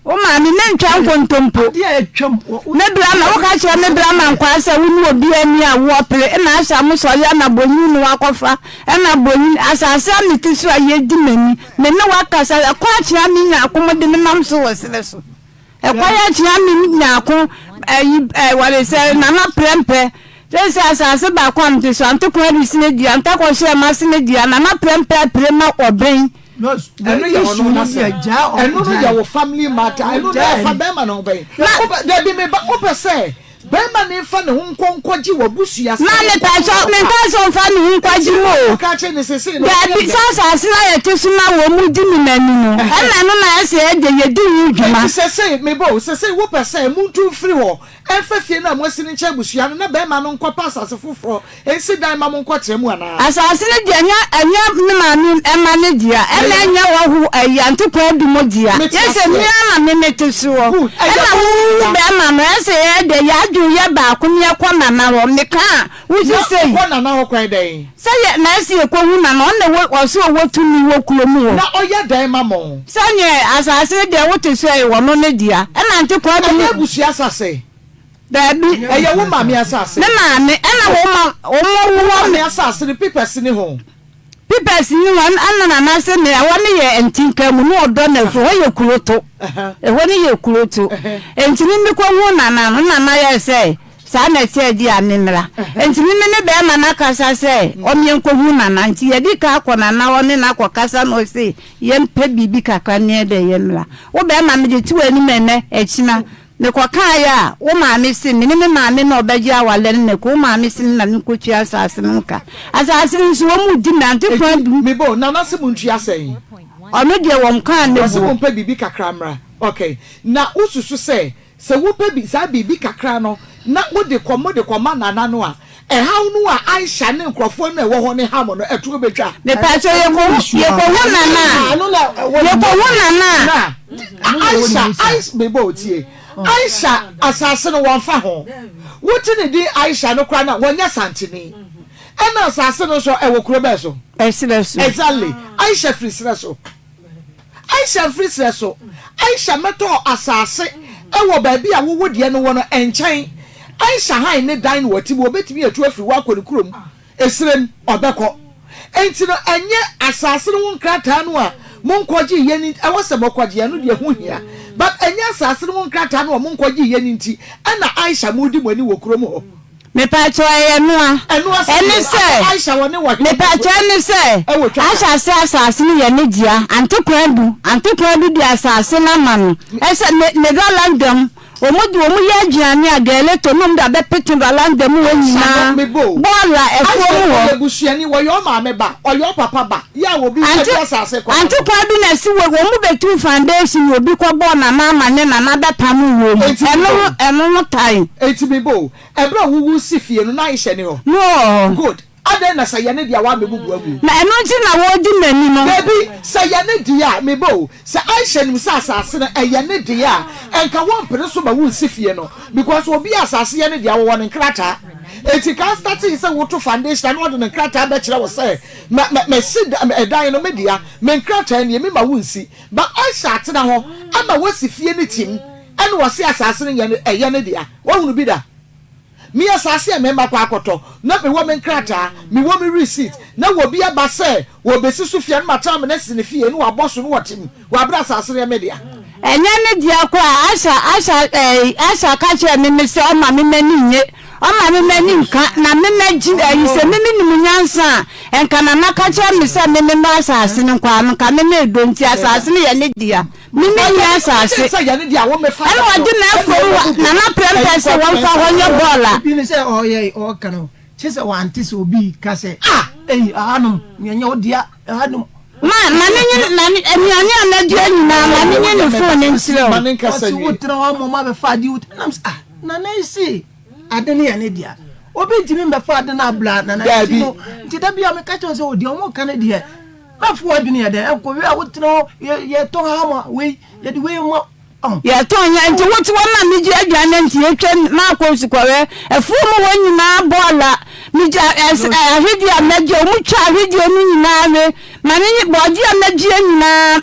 wo maame, ne ntwa nkontompo. Me bra ma woka kyerɛ me bra ma nkwaa sɛ wo ne obi ani awoɔ pere, ɛna ahyɛ amo sɔre ana bonyin no wakɔfa, ɛna bonyin, asase a mete so a yɛdi m'ani, me ne wakasa, ɛkɔ akyea me nya akom de me nam so wɔ serɛ so. Ɛkwan akyea me nyaako ayi ɛ wɔde sɛ nana prɛmpɛ sɛ sɛ asase baako a mete so ante kwan resi ne dua ntakɔ hyɛ ma se ne dua nana prɛmpɛ apire ma ɔbɛn. Ɛno yɛ ɔno n'asɛm ɛno no yɛ wo family matter ɛno no ɛfa bɛrima no ho bɛn dabi me ba wopɛ sɛ Bɛrima no nfa ne ho nkɔ nkɔgye w'abusua sɛ Maame wokɔ pakyɛ hɔ menka a. sɛ ɔmfa ne ho nkɔgye mu o. Ɔka kyerɛ no sesei no Daabi, ɔyɛ sɛ dɛn? asase no a yɛte so na wɔn mu di me m'ani no, ɛna ɛno na ɛsɛ yɛde yɛdi ho dwuma. Enti sesei, me ba o, sesei wopɛ sɛ montu mfiri hɔ mfa fie no a moasi no nkyɛ abusua no na bɛrima no nkɔpɛ asase foforɔ nsi dan ma mo nkɔtena mu anaa? Asase no deɛ, ɛnyɛ ɛnyɛ me maame mma no dea, ɛna ɛnyɛ ɔho ɛyi Ante Kwadu mo dea. Mete Yɛ sɛ aseɛ. me ara na me mete soɔ. Good, ɛyɛ Ɛna mo wo wo dea. bɛrima no, ɛsɛ yɛ dɛ yɛ adwene yɛ baako na yɛkɔ Nana hɔ. Meka a, wosi Na sei. wokɔ Nana hɔ kwan dɛn? Sɛ yɛ na ɛsɛ yɛkɔhu Nana, ɔno na ɛwɔ ɔse ɔwɔ tumi wɔ kuro mu hɔ. Na ɔyɛ dɛn ma mo? Sɛdeɛ asase no deɛ wote so ɛyɛ ɔno ne dea. Ɛna Ante Kwadu Ɛnyɛ mo. abusua asase. Daabi. Ɛyɛ wo maame asase. Me maame, ɛna wo ma wɔn Wo wowɔ maame me. asase no pipɛs ni ho. Pipɛs ni ho ɛna nana se me ɛhɔ no yɛ ntinka mu ne ɔdɔ na ɛfiri hɔ yɛ kuroto. Ɛhɔ no yɛ kuroto. Nti me me kɔ hu nana no nana yɛ sɛ saa na ɛteɛ di a me mmra. Nti me me ne bɛrima no akasa sɛ ɔmeɛ nkɔ hu nana nti yɛdi ka akɔ nana hɔ ne no akɔ kasa na ɔse yɛmpɛ biribi kakra ne yɛ dɛ yɛmmra. Wo bɛrima mede to w'anim ɛnɛ ɛkyina Mekɔkaeɛ a, wo maame se me ne me maame na ɔbɛgye awareɛ no na ɛkɔ, wo maame se me na menkɔtua asase no ho ka. Asase no nso, wɔn di me ante kwan Enti, du. me bo, Nana se montua sɛn? Ɔno deɛ wɔnkaa ne Ɔse boɔ. mompɛ biribi kakra mmra. Ok. Na wosusu sɛ, sɛ wopɛ bi, saa biribi kakra no na wode kɔ, mode kɔma Nana no a, ɛhaw no a Aisha ne nkurɔfoɔ no a ɛwɔ hɔ no ha mo no, ɛtoɔ bɛtwa? Mepaakyɛw, yɛkɔhu, yɛkɔhu Nana a, yɛkɔhu Nana a. Na, Aisha, Aisha, me bo, tie. Aisha asase no wɔmfa ho. Wote ne din Aisha no koraa no a, wɔnyɛ Asanteni. Ɛna asase no nso, ɛwɔ kuro bɛn so? Ɛserɛ so. Exactly. Aisha firi serɛ so. Aisha mfiri serɛ so. Aisha mɛtɔɔ asase wɔ baabi a wowo deɛ no wɔ no nkyɛn. Aisha han ne dan na ɔte mu, ɔbɛtumi atu afiri hɔ akɔ ne kurom, ɛserɛ mu, ɔbɛkɔ. Enti no, ɛnyɛ asase no ho nkrataa no a monkɔgyeeɛ no nti, ɛwɔ sɛ mokɔgye, ɛno deɛ ɛho hia, but ɛnyɛ asase no ho nkrataa no a monkɔgyeeɛ no nti ɛna Aisha moredi mo ani wɔ kurom hɔ. Mepakyɛw ɛyɛ noa. Ɛno ase Ɛne deɛ, sɛ, asɛ Aisha wɔ ne wɔ hene mepakyɛw ɛne sɛ, ɛwɔ twaka. Aisha se asase no yɛ ne dea, Ante Kwadu, Ante Kwadu de asase no ama no, ɛsɛ me, me valanda mu, wɔn de wɔn yɛ aduane a gɛlɛtɔ na wɔn de abɛpete valanda mu hɔ Aisha no, nyinaa, me ba o. bɔɔla, Aisha ɛfuom hɔ. ɔyɛ busuani, wɔyɛ ɔmaame ba, ɔyɛ ɔpapa ba, yɛ a obi Ante, de asase kɔma Ante no. Kwadu na ɛse wɔ, wɔn bɛtu foundation na obi kɔbɔɔ Nana amane, Nana bɛpamo wɔn mu, Enti me ɛno ba ho, o. ɛno ho tan. Enti me ba o. Ɛberɛ a wowu si fie no na Aisha nni hɔ? No wɔ hɔ. Good. Adɛn na sɛ yɛ ne deɛ a woammɛbubu agu? Na ɛno nti na wɔredi m'ani no. Dabi, sɛ yɛ ne deɛ a, me ba o, sɛ Aisha nim sɛ asase no ɛyɛ ne deɛ a, ɛnka wɔmpene so ma wonsi fie no because obi a asase yɛ ne dea wɔwɔ ne nkrataa. Enti ka startee sɛ woto foundation a na ɔde ne nkrataa bɛkyerɛ wo sɛ ma, ma, masi ɛdan no me dea, me nkrataa nie, mema wonsi. But Aisha atena hɔ ama woasi fie no tim ɛna ɔse asase no nyɛ ne, ɛyɛ ne dea. Woahunu bi da? Me asase a mɛma kɔ akɔtɔ, na mewɔ me nkrataa, mewɔ me receipt, na obi aba sɛ ɔrebɛsi so fie a, na matra amena asi ne fie, na wabɔ so, na ɔte mu, wɔ aberɛ a asase no yɛ me dea. Ɛnyɛ ne dea koraa. Asa, Asa, ɛɛ, Asa ka kyerɛɛ me me sɛ ɔma me m'ani nnye, ɔma me m'ani nka, na me mɛgye, ɛyi, sɛ me menim nyansa a, nka Nana ka kyerɛ me sɛ me memmɔ asase no nkoa no, nka me meredɔ nti asase no yɛ ne dea. Me me nni asase. Ɛna ɔde m'afuom wa Nana Prempeh sɛ wɔmfa hɔ nyɛ bɔɔl a. Ebi ne sɛ ɔyɛ ɔka no kyerɛ sɛ wante sɛ obi ka sɛ ei ahanom nea ɛnyɛ wo dea ahanom. Ma ma ne nye ma ne nnuane a mɛdua nyinaa ma ne nye ne phone no nkyerɛ wo. Ɔse wo tena hɔ ama ɔmo abɛfa adeɛ wo nam sɛ ah Nana yi se ade no yɛ ne dea obi ntumi mbɛfa ade no abla Nana nti no nti da bi a meka kyerɛ wo sɛ o deɛ ɔmo ka no deɛ Bɛfo w'adwene yɛ dɛn? Ɛkɔ wei a wotena hɔ yɛ yɛtɔn ha ma wei yɛde wei ma ɔn. Yɛtɔn yɛ nti wote hɔ ma megye aduane na nti yɛtwa maakɔ nsukɔrɛ afuo mu hɔ nyinaa bɔɔla megye ahwedeɛ a mɛgye ɔmo twa ahwedeɛ no nyinaa we ma ne bɔɔdeɛ a mɛgyeɛ nyinaa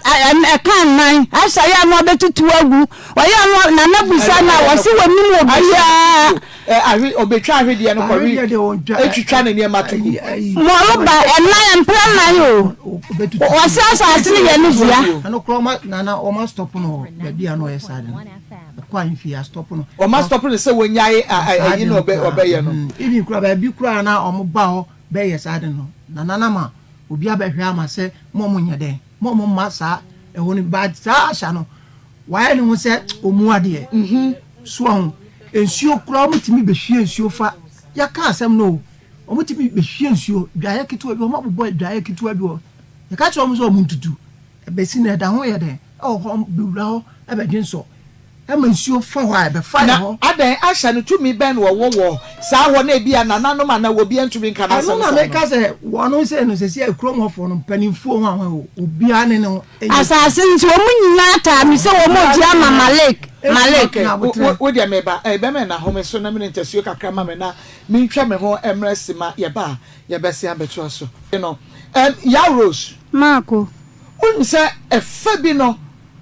ɛka nnan asa yɛ ano abɛtutu agu ɔyɛ ano nana busa na ɔse wɔnim obiara Ɛ ahwe ɔbɛtwa ahwedeɛ no kɔwe ɛtwitwa ne nneɛma to gu. Mɔro ba ɛnan mpra nan o. Ɔsɛ asase no yɛ ne dea. Ɛno koraa ɔma nana ɔma stop no wɔ baabi a na ɔyɛ saa de no ɛkɔ ahemfie a stop no. Ɔma stop no sɛ wɔnyae ɛyi na ɔbɛyɛ no. Even koraa baabi koraa na ɔmo ba hɔ bɛyɛ saa de no nana na ma obi abɛhwɛ ama sɛ mo ɔmo nyɛ dɛn mo ɔmo mma saa ɛhɔ no but saa ahyɛ no Wayɛ ne ho sɛ ɔmu adeɛ. So wahu? Nsuo koraa wɔtumi bɛhwie nsuo fa. Yɛaka asɛm no o. Wɔtumi bɛhwie nsuo, dwaeɛ ketewa bi, wɔabobɔ dwaeɛ ketewa bi wɔ. Yɛka kyerɛ wɔn sɛ wɔn ntutu. Ɛbɛsi no ɛda ho yɛ dɛn? Ɛwɔ hɔ, bɛwura hɔ bɛdwe nsɔ. Ɛma nsuo fa hɔ a, ɛbɛfa yɛ Na hɔ. adɛn, Asha no tumi bɛn na ɔwɔ wɔ saa hɔ na ebia nananom anaa obiara ntumi nka Ɛno n'asɛm na saa no? meka sɛ wɔn sɛ no sɛsi a kurom hɔfoɔ no mpanimfoɔ ho ahoɛ o, obiara ne ne ho. Asase nso, wɔn nyinaa taa me sɛ wɔregye ama Malek, Malek. Okay, wo, wo deɛ meba, eh, bɛmɛ na home so na mene ntasuo kakra ma me na mentwa me ho mmerɛ sima, yɛba a, yɛbɛsen abɛtoa so. No, um, Yaw Rose. Marko. Wonim sɛ ɛfa bi no,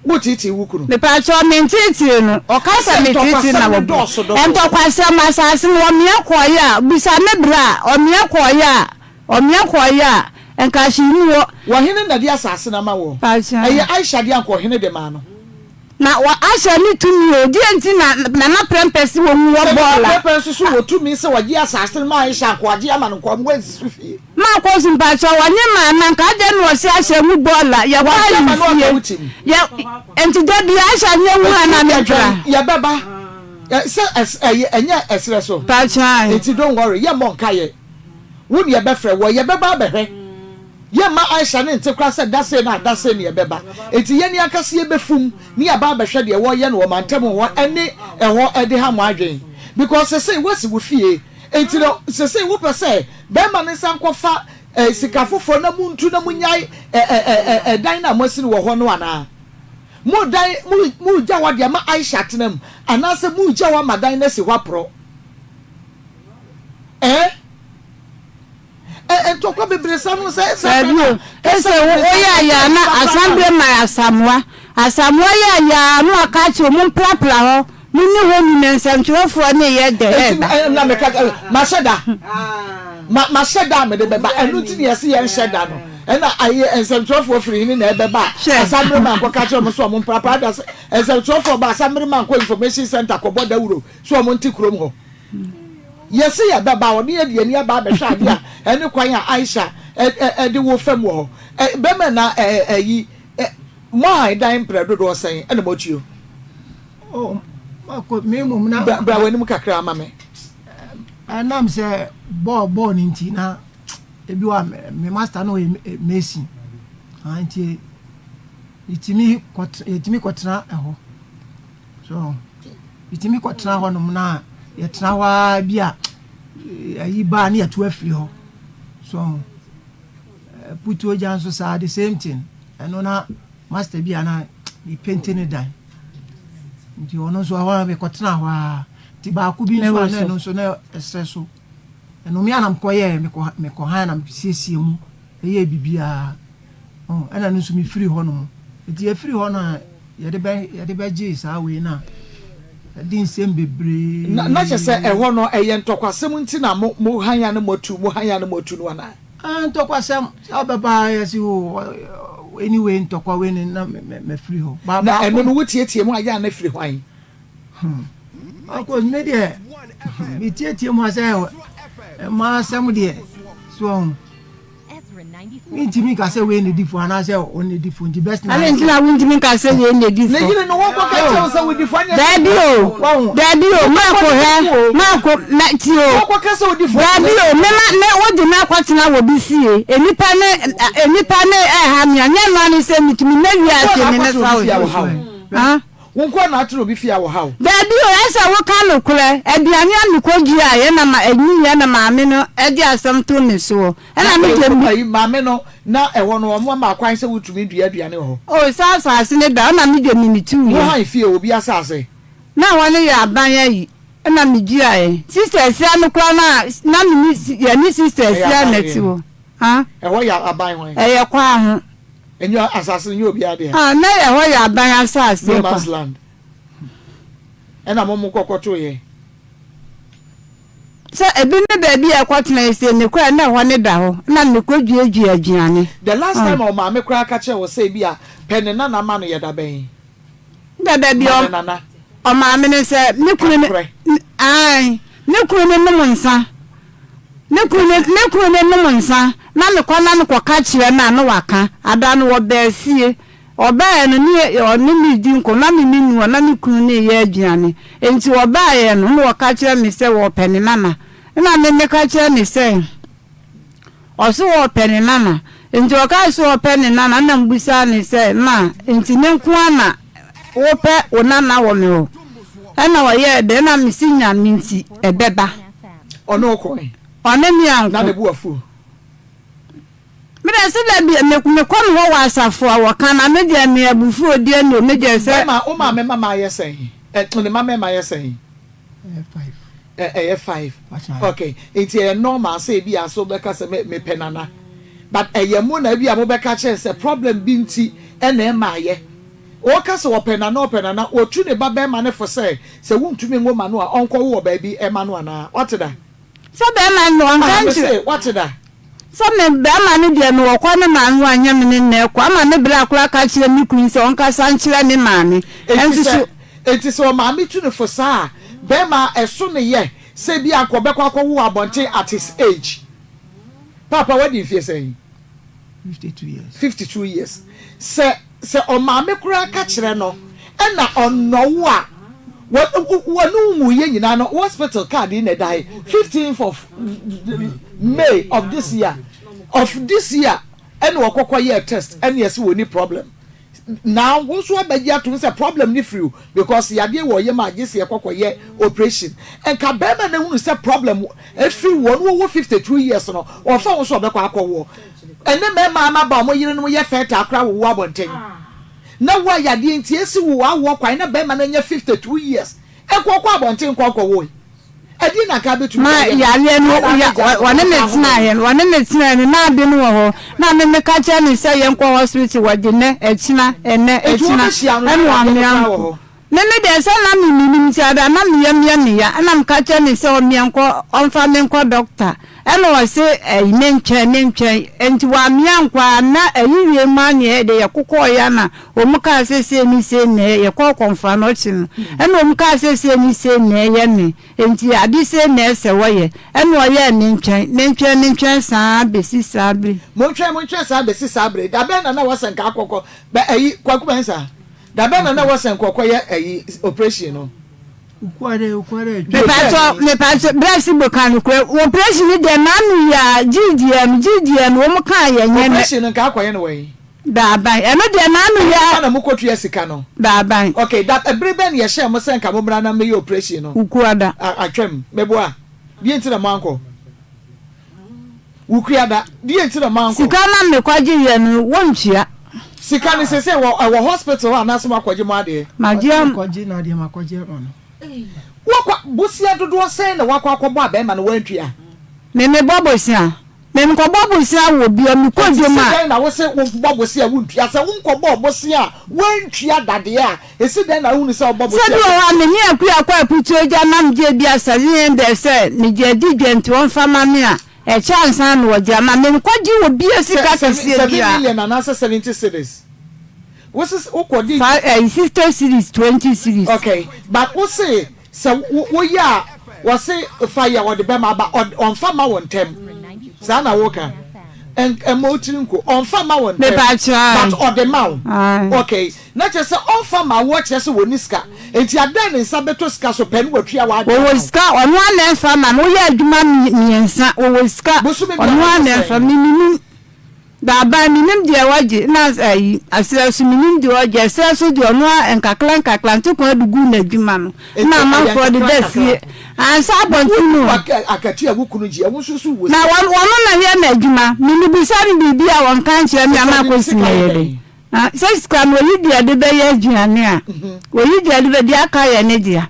woteetee wo kunu? Mepakyɛw, menteetee no. Ɔka sɛ meteetee no na Ntɔkwasɛm no wabu. dɔɔso dodo. Ntɔkwasɛm, asase no, wɔmea kɔeɛ a, bisa me bra, wɔmea kɔeɛ a, Ɔmea kɔeɛ a, nka hwee nni hɔ. Ɔhene na de asase no ama woɔ. Ɛyɛ Aisha dea nka ɔhene de maa no. Na wɔ Aisha ne tumi o, deɛ nti na Nana Prɛmpɛ se wɔnwu wɔ Sɛ Nana bɔɔla. Prɛmpɛ nso so wɔ tumi sɛ ɔgye asase no ma Aisha nka ɔgye ama no nka ɔmo ansi so fie. Maa Kosi mpakyɛw ɔnye maa na nka adɛn na ɔse Aisha nwu bɔɔla, yɛkɔ Wagye ama no aka wo ahemfie, tim. yɛ, nti da biara Aisha nyɛ wu a na Enti me yɛdwɛn, bra. yɛbɛba. Ɛ, sɛ ɛs, ɛyɛ, ɛnyɛ ɛserɛ so. Mpakyɛw. Enti don't worry, yɛmmɔ nkaeɛ. Wo ne yɛbɛfrɛ wɔ, yɛbɛba abɛhwɛ. Yɛmma Aisha no nte koraa sɛ da sei na da sei na yɛbɛba. Enti yɛn ankasa yɛbɛfum ne yɛaba abɛhwɛ deɛ wɔreyɛ no wɔ mantam hɔ ne ɛhɔ de ha mo adwene. Because sesei woasi wo fie, enti no sesei wopɛ sɛ bɛrima no nsan nkɔfa eh, sika foforɔ na montu na monyae eh, eh, eh, eh, dan no a moasi no wɔ hɔ no anaa? Modan, mo, moregya hɔ de ama Aisha atena mu anaasɛ moregya hɔ ama dan no asi hɔ aporɔ? Eh? Eh, ntɔkwa bebree sa no sɛ sɛ Dabi o, ɛsɛ woyɛ ayaa na asan bɛ ma Asamoah. Asamoah yɛ ayaa na waka akyerɛ wɔn mprapra hɔ. Mo ne hɔ ni na nsɛmtwerɛfoɔ ne yɛ dɛ Enti ɛɛba. ɛ, na meka ɛ, mahyɛ da. Ma, mahyɛ da a mede bɛba. Ɛno nti na yɛse yɛnhyɛ da no. Ɛna ayɛ nsɛmtwerɛfoɔ firi hene na ɛbɛba a, Hwɛ. Asammere man kɔka kyerɛ wɔn sɛ wɔn mprapra da sɛ nsɛmtwerɛfoɔ ba Asammere man kɔ information center kɔbɔ dawuro sɛ wɔn nte kurom hɔ. Yɛse yɛbɛba a, ɔne yɛde yɛn ani aba abɛhwɛ adeɛ a ɛne kwan a Aisha ɛ, ɛ, ɛde wo fam wɔ hɔ. Ɛ, bɛma na ɛ, ayi, ɛ, moahan dan mprɛ dodoɔ sɛn ɛna moatuo? Oh, makɔ me mmom na. Bra, bra w'anim kakra ma me. Ɛnam sɛ bɔɔl bɔɔl no nti na ebi wa me master no yɛ mason ah nti yɛtumi kɔtena yɛtumi kɔtena ɛhɔ so yɛtumi kɔtena hɔ nom na yɛtena hɔ ara bi a ayi baa ne yɛto afiri hɔ so putuo gya nso saa the same thing ɛno na Master bi a na mepenti ne dan nti ɔno nso ɛhɔ ara mekɔtena hɔ ara nti baako bi nso a na ɛno nso na ɛsrɛ so ɛno me a na mekɔyɛɛ mekɔ mekɔhan na mesiesie mu ɛyɛ biribiara ɛna ɛno nso mefiri hɔ nom nti yɛfiri hɔ no a yɛde bɛ yɛde bɛgyee saa wei no a ɛde nsɛm bebree. Na na kyerɛ sɛ ɛhɔ no ɛyɛ ntɔkwasɛm nti na mo mo han a na moatu mo han a na moatu no anaa? Ah ntɔkwasɛm sɛ ɔbɛba a yɛse o anyway ntɔkwa wei ne na mafiri hɔ. Ba Na ɛno no wotiatia mu a yɛ a na firi hwan? Hmm. Ɔkɔ me deɛ metiatia mu a sɛ mmaa asɛm deɛ so ɔho. Mentumi nka sɛ wei na edi fo anaasɛ ɔno na edi fo nti best na. Adɛn nti na wontumi nka sɛ wei na edi fo? Ne yere no wɔkɔka kyerɛ wo sɛ wodi fo anyɛ Daabi o, daabi o, maako hwɛ, maako, mɛ ti o. Wɔkɔka sɛ wodi fo. Daabi o, me ma me wode me akɔtena wɔ bi fie. Nnipa ne nnipa ne ɛha me a, nyɛ mmaa ne sɛ metumi mɛ wiase me mɛfa wo. Ah? Wo nkoa na atena obi fie a wɔha wo? Daabi o, ɛsɛ woka nokorɛ. Aduane a mekɔduaeɛ na ma ɛnyiiɛ na maame no de asɛm too me soɔ. Ɛna me deɛ me. Ayi, maame no, na ɛhɔ no wɔn ama kwan sɛ wotumi dua aduane wɔ hɔ? O, saa asase no da, ɛna me deɛ me metuiɛ. Wo han fie, obi asase? Na ɛhɔ no yɛ aban ayi, ɛna me duaeɛ. Sista Afia no koraa na, na me ne, yɛne Sista Afia na ɛte hɔ. Ha? Ɛhɔ yɛ aban hwan? Ɛyɛ kwaa ho. Ɛnyɛ asase no nyɛ obiara dea. Ah, na ɛhɔ yɛ aban asase. No man's land. Ɛna mo mo kɔkɔto yɛ. Sɛ ebi ne baabi a ɛkɔtena yi sɛ mekɔ a na ɛhɔ ne da hɔ na mekɔ duadua aduane. The last time a ɔmaame koraa ka kyerɛɛ wo sɛ ebi a pɛ ne nana ma no yɛ da bɛn? Da da bi Ma ne nana. ɔmaame no sɛ me kunu ne Kakorɛ. ae me kunu no nom nsa me kunu no me kunu no nom nsa na mekɔ na mekɔ ka kyerɛ no a na waka ada no wɔbaa fie ɔbaeɛ no ne ɔne me redi nkɔmmɔ na me menni hɔ na me kunu no reyɛ aduane enti ɔbaeɛ no na ɔka kyerɛ me sɛ ɔpɛ ne nana na me meka kyerɛ no sɛ Ɔse ɔpɛ ne nana. Nti ɔkae sɛ ɔpɛ ne nana na mebisaa no sɛ ma nti me nko ara na wopɛ wo nana wɔ me hɔ? Ɛna ɔyɛɛ dɛn na mese Nyame nti ɛbɛba. Ɔne wo kɔe? Ɔne me anko. Na ne bo afu? Me deɛ sɛ da bi mekɔ me hɔ wɔ asafo a wɔka na me deɛ me abufuo deɛ no me deɛ sɛ. Bɛma wo maame mama ayɛ sɛn? Ɛ ne mma mmarima ayɛ sɛn? Ɛyɛ five. Ɛyɛ five. Okay. Nti ɛyɛ normal sɛ ebi a so bɛka sɛ me mepɛ nana. But ɛyɛ mo na ebi a mobɛka kyerɛ sɛ problem bi nti ɛna ɛma ayɛ. Ɔka sɛ ɔpɛ nana ɔpɛ nana, ɔtu ne ba bɛrima no fo sɛ sɛ wontumi nwo ma no a ɔnkɔwo wɔ baabi ɛma no anaa? Wate da? Sɛ bɛrima no ɔnka Ah, nkyerɛ. mese wate da? Sɛ me bɛrima no deɛ mewɔ kɔ ne maame hɔ a nyɛ me ne no ɛkɔ ama me bra koraa ka kyerɛ me kunu sɛ ɔnkasa nkyerɛ ne maame Enti ɛnso sɛ so. enti sɛ ɔmaame tu no fo saa a, bɛrima a ɛso ne yɛ sɛ ebia anka ɔbɛkɔ akɔwo wɔ abɔnten at his age. Paapa wadi mfeɛ sɛn? 52 years. 52 years. Sɛ sɛ ɔmaame koraa ka kyerɛ no ɛna ɔnnɔ wo a, wɔ wɔne wo nwuiɛ nyinaa no hospital card yi na ɛda ha yi, 15th of May of this year of this year ɛna ɔkɔkɔ yɛɛ test ɛna yɛse wɔnni problem. Now wo nso abɛgye atom sɛ problem no firi wo because yadeɛ wɔ yam a gye sɛ yɛkɔ kɔ yɛ operation. Nka bɛrima no ahunu sɛ problem firi wo ɔno ɔwɔ 52 years no ɔmfa ho sɛ ɔbɛkɔ akɔ woɔ. Ɛnɛ mmarima ama ba wɔn yerenom yɛ fertile koraa wowo abɔnten na wo a yadeɛ nti esi wo awoɔ kwan na bɛrima no anya 52 years nkɔ kɔ abɔnten nkɔ nkɔ woe. Ɛdeɛn na anka abɛtumi Ma de ayɛ no? yareɛ no Saa ya na agya no wɔne me ɔsan ho tenaeɛ no bɛn? wɔne me tenaeɛ no na ade no wɔ hɔ na me meka kyerɛ no sɛ yɛnkɔ hospital wɔde nnɛ ɛkyena ɛnnɛ Enti ɛkyena wobɛhyia no na ɛna yadeɛ no wamea koraa wɔ nkɔ hɔ? Me me deɛ sɛ na me menim nti ada na me yam yɛ me ya ɛna meka kyerɛ no sɛ ɔmeɛ nkɔ ɔmfa me nkɔ doctor ɛna ɔse ɛyi me ntwɛn me ntwɛn ɛnti wamea ankɔ a na ɛyi wie mu a neɛ ɛde yɛ kokɔɔ ya na ɔmu kaa sɛ sei ne sei na ɛyɛ yɛkɔɔ kɔmfoa no ɔkye no ɛna ɔmu kaa sɛ sei ne sei na ɛyɛ me ɛnti ade sei na ɛsɛ wɔyɛ ɛna ɔyɛɛ me ntwɛn me ntwɛn me ntwɛn saa bɛsi saa bere. Mo ntwɛn mo ntwɛn saa bɛsi saa bere da bɛn na na wɔsɛ nka akɔkɔ bɛ ɛyi Kwaku Mensah. Da bɛn na na wɔsɛn kɔ kɔyɛ ɛyi operation no? Mepakyɛw mepakyɛw brɛ si bo ka nokorɛ operation no deɛ maame yi a GGM GGM wɔn kaa yɛ nyɛ nɛ. Operation no nka akɔyɛ no wɔ he? Daaban ɛno deɛ maame yi a. Ɛhefa na mo kɔ tua sika no? Daaban. Okay da ɛbere bɛn na yɛhyɛɛ mo sɛ nka mo mmra na mmɛyɛ operation no? Wukuada. Atwam meboa deɛ nti na mo ankɔ? Wukuada, deɛ nti na moankɔ? Sika na mekɔgye yɛ no wontua. Sika no seesei wɔ ɛwɔ hospital hɔ anaasɛ moakɔgye mo adeɛ? Magye ama. Mekɔgye n'adeɛ makɔgye ama no. Woakɔ, bosea dodoɔ sɛn na woakɔ akɔbɔ a bɛrima no wantua? Me mebɔ bosea. Me mekɔbɔ bosea wɔ bia mekɔ Enti dwom si a. dɛn na wose wobɔ bosea a wontua? Sɛ wonkɔbɔɔ bosea a woantua da deɛ a, esi dɛn na wohunu sɛ wobɔ Sɛ bosea bi a wɔ hɔ a wontua? me ne Akua kɔ akutuo gya na megye bi a 700 sɛ megye adi dwa nti wɔmfa ma me a, ɛkyɛ ansa na wɔgye ama me. Menkɔgye obiara Sɛ sika sɛve kɛseɛ seven biara. million anaasɛ 70 cedis? Wose wokɔdi. Fa ɛyi 50 cedis, 20 cedis. Okay, but wose Sɛ wo woyɛ a wɔse fa yɛ ɔde bɛma aba ɔd ɔnfa mma wo ntɛm saa na woka ɛnk ɛmmɔ wo tiri nko ɔnfa mma wo ntɛm Mepakyɛ but ɔde ma wo ae. okay na kyerɛ sɛ ɔnfa ma woɔ kyerɛ sɛ wɔnni sika nti adɛn ne nsa bɛtɔ sika so pɛ ne watua w'adeɛ Wɔwɔ ama wo. sika ɔno ara na ɛmfa ma no woyɛ adwuma mmiɛnsa wɔwɔ sika Bosome ɔno biara ara ɔgye na ɛmfa sɛn? me menim. Daaban, mennim deɛ wagye, na ayi, aserɛ so, mennim deɛ ɔgye, ɛserɛ so deɛ ɔno ara nkakra nkakra ntokoa de gu n'adwuma no, Enti na ɛyɛ amanfoɔ de nkakra da nkakra. fie, ansa abɔnten Wonim o. akatua a wo kunu gye a, wo nso so wɔ Na sika. wɔn, wɔn na yɛ n'adwuma, me mebisa no biribi a wɔnka nkyerɛ me a Sɛ ɔde ne makɔsi sika yɛ mɛyɛ dɛn? dɛn? Ah, sɛ sika no, ɔyi deɛ ɔde bɛyɛ aduane a, ɔyi deɛ ɔde bɛ, deɛ aka yɛ ne dea.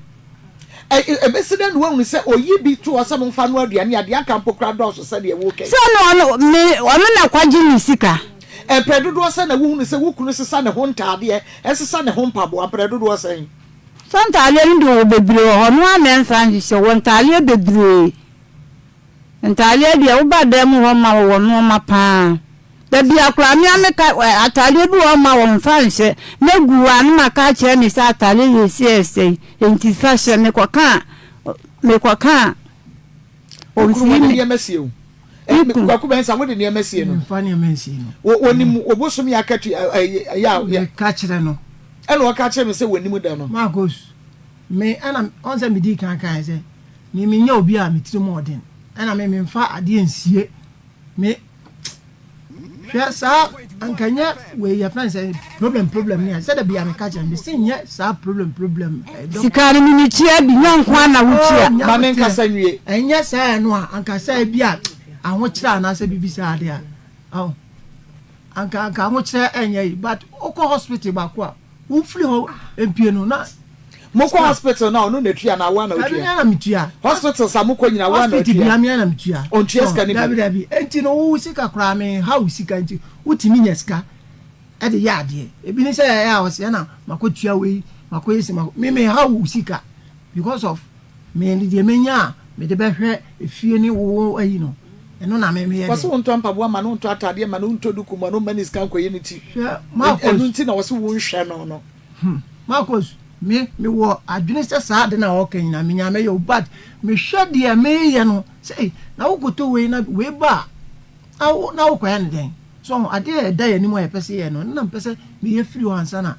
Ɛ, ebesi dɛn na woahunu sɛ oyi bi to hɔ sɛ momfa nnoa aduane a deɛ aka mpo koraa dɔɔso sɛdeɛ woreka yi? Sɛ ɔno, ɔno, me, ɔno na kɔgye ne sika. Mprɛ dodoɔ sɛn na wohunu sɛ wo kunu sesa ne ho ntaadeɛ, sesa ne ho mpaboa? Mprɛ dodoɔ sɛn? Sɛ ntaadeɛ no deɛ ɔwɔ bebree wɔ hɔ, ɔno ara na ɛmfa nhyehyɛ, ɔwɔ ntaadeɛ bebree. Ntaadeɛ deɛ woba dan mu hɔ ma wɔwɔ nnoɔma pa ara. Da biara koraa me ara meka ɛ ataadeɛ bi wɔ hɔ ma wɔmfa nhyɛ na gu hɔ a na maka akyerɛ no sɛ ataadeɛ wei si ɛsɛe enti fa hyɛ mekɔka a mekɔka a Wo kunu ɔmfii wɔde me nneɛma sie o. Me kunu. Kwaku Mensah wode nneɛma sie no. Memfa nneɛma nsie no. Wo wɔnim wo bosome akatua ɛ ɛ yɛ a. Meka kyerɛ no. Ɛna ɔka kyerɛ me sɛ wɔnim da no. Marcos, me ɛna ɔn sɛ medii kan kaeɛ sɛ me menyɛ obi a me tirim ɔden ɛna me memfa adeɛ nsie Me hwɛ saa anka nyɛ wei yɛ fɛn sɛ problem problem ne a sɛ da bia meka kyerɛ me se nyɛ saa problem problem eh, Sika no me metua bi nyɛ nko ara na wotua. Oh, Ma me nkasa nwie. Ɛnyɛ saa ɛno a anka sɛ bi a ahokyerɛ anaasɛ biribi saa de a oh, anka anka ahokyerɛ ɛnyɛ yi but wokɔ hospital baako a Wofiri hɔ mpue no na. Mokɔ hospital no a ɔno na tua anaa woa na wotua? Dabi me ara na metua. Hospitals a mokɔ nyinaa woa na wotua? Hospital biara me ara na metua. Ɔntua sika no bi? Dabi dabi enti no wo sika koraa me ha wo sika nti wotumi nya sika ɛde yɛ adeɛ ebi ne sɛ ɛyɛ a ɔsɛ ɛna makɔ tua wei makɔ yɛ si makɔ me me ha wo sika because of Me de deɛ menya a mede bɛhwɛ efie ne wo ayi no, ɛno na me meyɛ Wɔse dɛn. wontɔ mpaboa mma no, wontɔ ataadeɛ mma no, wontɔ duku mma no, womma no sika nkɔyɛ ne ti. Hwɛ, Marcus. Ɛno nti na wɔse wonhwɛ no no. Hmm, Marcus, me, mewɔ adwene sɛ saa ade no a wɔka nyinaa menya a mɛyɛ o, but mehwɛ deɛ meyɛ no sɛ ei, na wokɔtɔ wei na wei ba a, na wo, na wokɔyɛ no dɛn? So ho, adeɛ a ɛda yɛn anim a yɛpɛ sɛ yɛyɛ no, ɛno na mepɛ sɛ meyɛ firi hɔ ansa na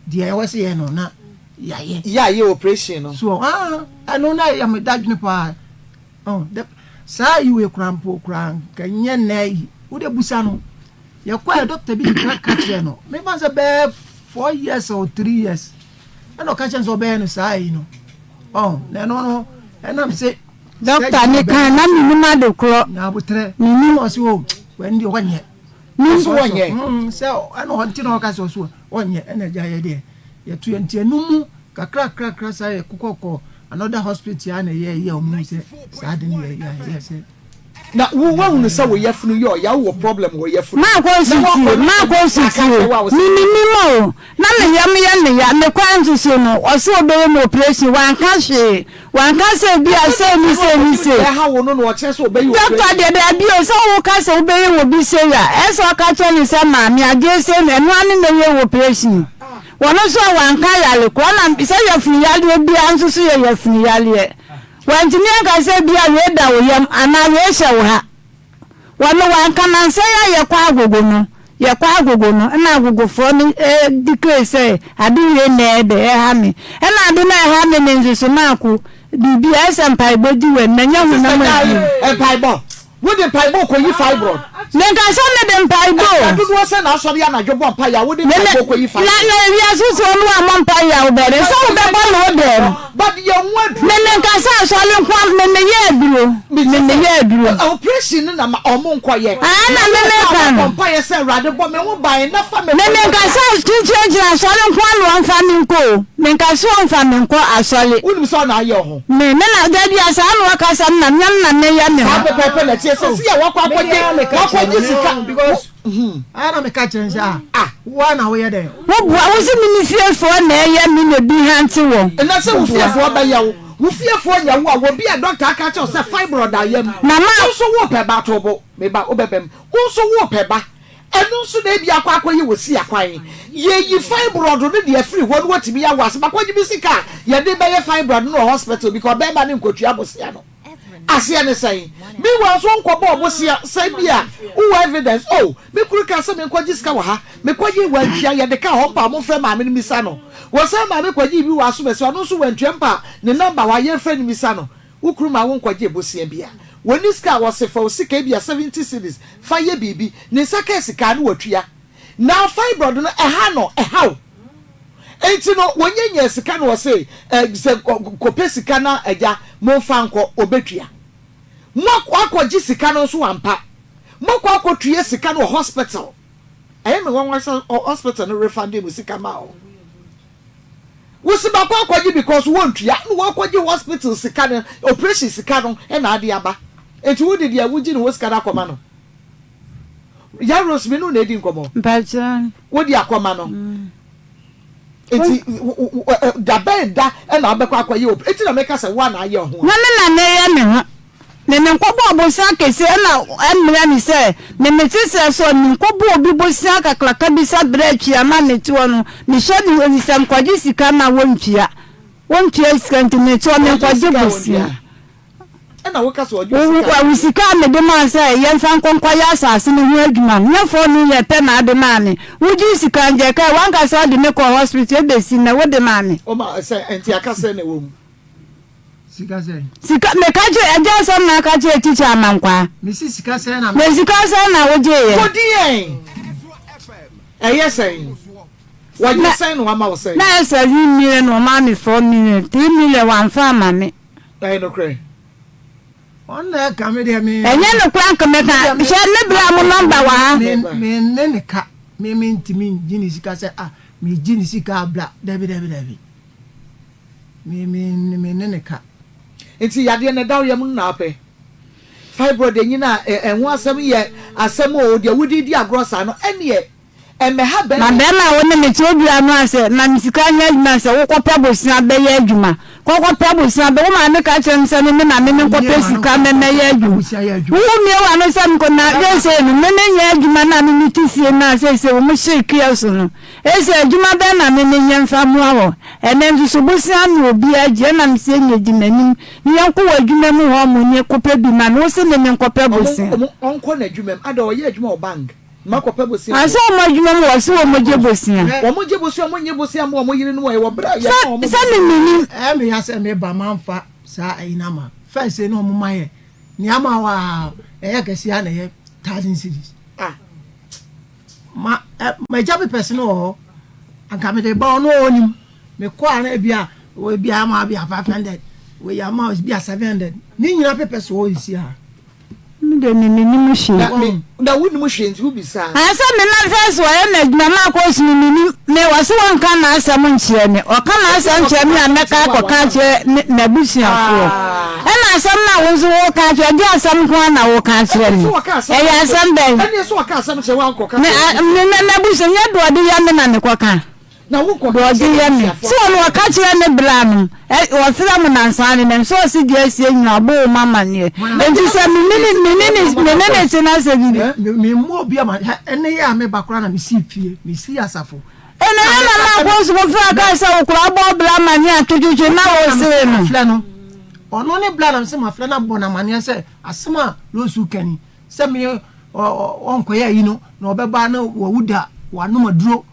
Deɛ ɛwɔ sɛ yɛ no na yɛayɛ. Yɛ a yɛ operation no. So ah ɛno na ɛyɛ me dadwene paa oh dɛ saa yi wei koraa mpo koraa nka nyɛ nnɛ yi wode busa no yɛkɔɛ doctor bi ka ka kyerɛ no mefa sɛ bɛɛ 4 years or 3 years ɛna ɔka kyerɛ no sɛ ɔbɛyɛ no saa yi no oh na ɛno no ɛnam sɛ Doctor ne kan na menim ade korɔ. Na abotrɛ menim ɔse o wɛn deɛ ɔnyɛ. Ɔse ɔnyɛ. Sɛ ɛna ɔnte na ɔka sɛ ɔse ɔnyɛ ɛna agya yɛ deɛ yɛto yɛ nti ɛno mu kakrakrakra saa yɛ kokɔ kɔ another hospital a na yɛ yɛ ɔmo sɛ saa de no yɛ yɛ yɛ sɛ. Na wo wahunu sɛ wo yafunu yɛ ɔya wowɔ problem wɔ yafunu mu. Maakɔ Na nso wakɔ tie na maakɔ nso aka tie akyerɛ wo a wo me sɛ. menim o na me yam yɛ me ya me kwan nso so no ɔse ɔbɛyɛ me operation wanka hwee wanka sɛ ebia Ɛsɛ sei dɔkta ne no sei ne ɔkɔnim sei. deɛ ɛha wo no na ɔkyerɛ sɛ ɔbɛyɛ Dɔkta operation. deɛ daabi o sɛ woka sɛ wobɛyɛ wɔ bi sei a ɛsɛ ɔka kyerɛ no sɛ maame adeɛ sei no ɛno ara ne mɛyɛ wo operation wɔno nso a wanka yare korɔ na sɛ yafunu yareɛ biara nso so yɛ yafunu yareɛ. Wantumi anka sɛ ebia wei da wo yam anaa wei hyɛ wo ha. Wɔno wanka nansa yi a yɛkɔ agogo no, yɛkɔ agogo no ɛna agogofoɔ no declare sɛ ade wei na ɛyɛ dɛ ɛha me. Ɛna ade no a ɛha me no nso so maako biribi a ɛsɛ mpaebɔ di w'ani manya Sister honam gyae adwuma. mpaebɔ. Wode mpaebɔ kɔyi fibroid. Menka sɛ mede mpaebɔ o. Ɛda dodoɔ sɛn na asɔre anadwo bɔ mpaeɛ a wode Me me mpaebɔ kɔyi na fibroid. na ewiase soɔ no wammɔ mpaeɛ a wobɛyɛ dɛn sɛ wobɛbɔ no wo dɛm. But yɛn ho aduro. Me menka sɛ asɔre nko a me meyɛ aduro Me me kyerɛ meyɛ sɛ aduro. operation no na ma ɔmo nkɔ yɛ. Aa na Na me wo meka kɔ a no. wabɔ mpaeɛ sɛ awurade bɔ me ho ban na fa me Me kɔ menka yɛ sɛ kyinkyinkyini asɔre nko a na ɔmfa me nkɔ o menka sɛ ɔmfa me nkɔ asɔre. Wonim sɛ ɔna ayɛ ɔho. Me me na da bi a saa na ɔkasa me na meam na meyɛ me Saa ho. pɛpɛɛpɛ na ɛteɛ sɛsi a wakɔ Me akɔgye ara meka kyerɛ no wakɔgye me sika own because ara na meka kyerɛ no sɛ ah wo ara na woyɛ dɛn. Wo boa wo se me me fiefoɔ na ɛyɛ me na ebi hante wɔn. Ɛnɛ sɛ wo fiefoɔ bɛyɛ wo wo fiefoɔ nyɛ wo a wɔ bi a doctor aka akyerɛ wo sɛ fibroid ayɛ mu Na ma. wo nso wo pɛ ba to bo me ba wo bɛbɛ mu wo nso wo pɛ ba Ɛno nso na ebia akɔ akɔyɛ wɔ si akwan. Yɛyi fibroid no de afiri hɔ na watumi awo ase. Makɔgye me sika a yɛde bɛyɛ fibroid no wɔ hospital because bɛrima no nkɔtua bosea no. Aseɛ ne sɛn? Meanwhile nso wonkɔbɔɔ bosea sɛ ebia wowɔ evidence. Oh, me kunu kaa sɛ menkɔgye sika wɔ ha. Mekɔgyee wantua. Yɛde kaa hɔ mpo a momfrɛ maame no mmisa no. Wɔsan maame kɔgyee bi wɔ Asomasi, ɔno nso wantua mpo a ne number wɔ ha yɛmfrɛ no mmisa no. Wo kunu ma wo nkɔgye bosea bi a, wɔnni sika a, wɔse fa wo sika ebia 70 cedis fa yɛ biribi, ne nsa kaa sika a na watua. Now fibroid no ɛha no, ɛha wo. Enti no wɔnya nyaa sika no wɔse eh, sɛ kɔpɛ sika na agya momfa nkɔ, ɔbɛtua. Moakɔ akɔgye sika no nso ampa. Moakɔ akɔtua sika no wɔ hospital. Ɛyɛ me nwanwa sɛ hospital no refundee mo sika maa wo. Wo se makɔ akɔgye because wontua na wakɔgye hospital sika no operation sika no na ade aba nti wode deɛ wogye ne hɔ sika no akɔma no Yaros me ne wo na edi nkɔmmɔ Mpakyɛ. Wode akɔma no nti da bɛn da na wobɛkɔ akɔyɛ op nti na meka sɛ woa na ayɛ ho a. Na me na meyɛ me ho. Me menkɔbɔɔ bosea kɛseɛ na ɛmmrɛ me sɛ me mete serɛ so a menkɔbɔ obi bosea kakraka bi sɛ berɛ atwea ma mete hɔ no mehyɛ ne hɔ sɛ mekɔgye sika ma wɔntua wɔntua sika nti mete hɔ menkɔgye bosea wo sika a mede maa sɛ yɛmfa nkɔ nkɔyɛ asase no ho adwuma no nyɛ fɔɔ no yɛ pɛ na ade maa me wogye sika ngyɛ kae wankasa wode me kɔɔ hospital ɛbɛsi nnɛ wode maa me. Nti aka sɛn na ɛwɔ mu? Sika sɛn? Sika, meka kyerɛ, ɛgya asɛm na aka kyerɛ tikya Amankwaa. Mesi sika sɛn na. Na sika sɛn na wogyeeɛ? Kodi yɛn. Ɛyɛ sɛn? Wɔgye sɛn na wama wo sɛn? Na ɛyɛ 7 million na ɔmaa me 4 million, 3 million wamfa ama me. Ɛyɛ nokorɛ? Ɔno na ɛka me deɛ me. Ɛnyɛ nokorɛ anka mɛka, hwɛ me bra mo nɔmba wɔ ha. Me me ne ne ka, me me ntumi ngye ne sika sɛ ah megye ne sika abla, dabi dabi dabi. Me me me ne ne ka. Nti yadeɛ no ɛda wo yam no na wopɛ? Fibroid anyini a ɛho asɛm yɛ asɛm oo, deɛ wode redi agorɔ saa no ɛneɛ ɛmmɛha Na bɛrima. bɛrima a wo ne me te oduru ano a sɛ ma me sika nyɛ adwuma sɛ wokɔpɛ bosea bɛyɛ adwuma kɔkɔpɛ bosea bɛ wo maame ka kyerɛ me sɛ me me na me menkɔpɛ sika mɛmɛyɛ adwuma wo mie w'ano sɛ mekɔ na seesei no me menyɛ adwuma no a me mete fie no a seesei wɔn hyee kiosk no Ese adwuma bɛn na me menyɛ mfa mmoa wɔ? Ɛnnɛ nso so bosea na obiara gye ɛna mese ɛnyɛ di m'anim ne yɛnkɔ w'adwuma mu hɔ mo ne kɔpɛ bi ma me wose me menkɔpɛ bosea. Ɔmo ɔnkɔ n'adwuma mu ada ɔyɛ adwuma wɔ bank ma kɔpɛ bosea Ansa wɔ. ɔmo adwuma mu wɔse wɔn gye bosea. Wɔn gye bosea ɔmo nye bosea mma ɔmo yere nom ɛ wɔ bere a yɛ Sɛ ma ɔmo sɛ bosea. me menim. Ɛyɛ me ya sɛ me ba manfa saa ayi no ama first na ɔmo ma yɛ nea ama wɔ a ɛyɛ kɛse a na ɛyɛ thousand cedis. Ah. Ma ɛ m'agya papers no wɔ hɔ anka mede ba ɔno ɔnim mekɔ a na ebi a ebi a ama bi a 500 wei ama bi a 700 ne nyina papers wɔ hɔ nsi a. Me de me menim hwee. Na me na wonim hwee nti wobisa. Ɛɛ sɛ me na first wɔyɛ me adwuma ma akɔ sunu menim me wɔse wɔnka n'asɛm nkyerɛ me ɔka n'asɛm kyerɛ me a mɛka akɔka akyerɛ ne n'abusuafoɔ ɛna. asɛm no a wo nso woreka akyerɛ, ɛdeɛ asɛm nko ara na woreka akyerɛ me? Ɛyɛ asɛm bɛn? Me, me, me, m'abusua, nyɛ deɛ ɔde yɛ me na mekɔka. Deɛ ɔde yɛ me. Sɛ ɔno ɔka kyerɛ ne bra no, ɛ, ɔfrɛ mo nansa ne nam, sɛ ɔse deɛ asie nyina ɔbɔ wo ma amaneɛ. Enti sɛ me ne ne, me ne ne, me ne ne te na sɛ biribi. Me, me mmɔ obi ama, hɛ, ɛnne yɛ a meba koraa na mesii fie, mesii asafo. Ɛna yɛ na ma akɔ sukuu fura kaa sɛ wo kora bɔ bla ma ne atwetwetwe na wo sere no. Mafrɛ no, ɔno ne bla na mesɛ mafrɛ no abɔ no amaneɛ sɛ asɛm a Rose ka ni, sɛ me ɔnkɔyɛ ayi no na ɔbɛba na wawu da, wanom aduro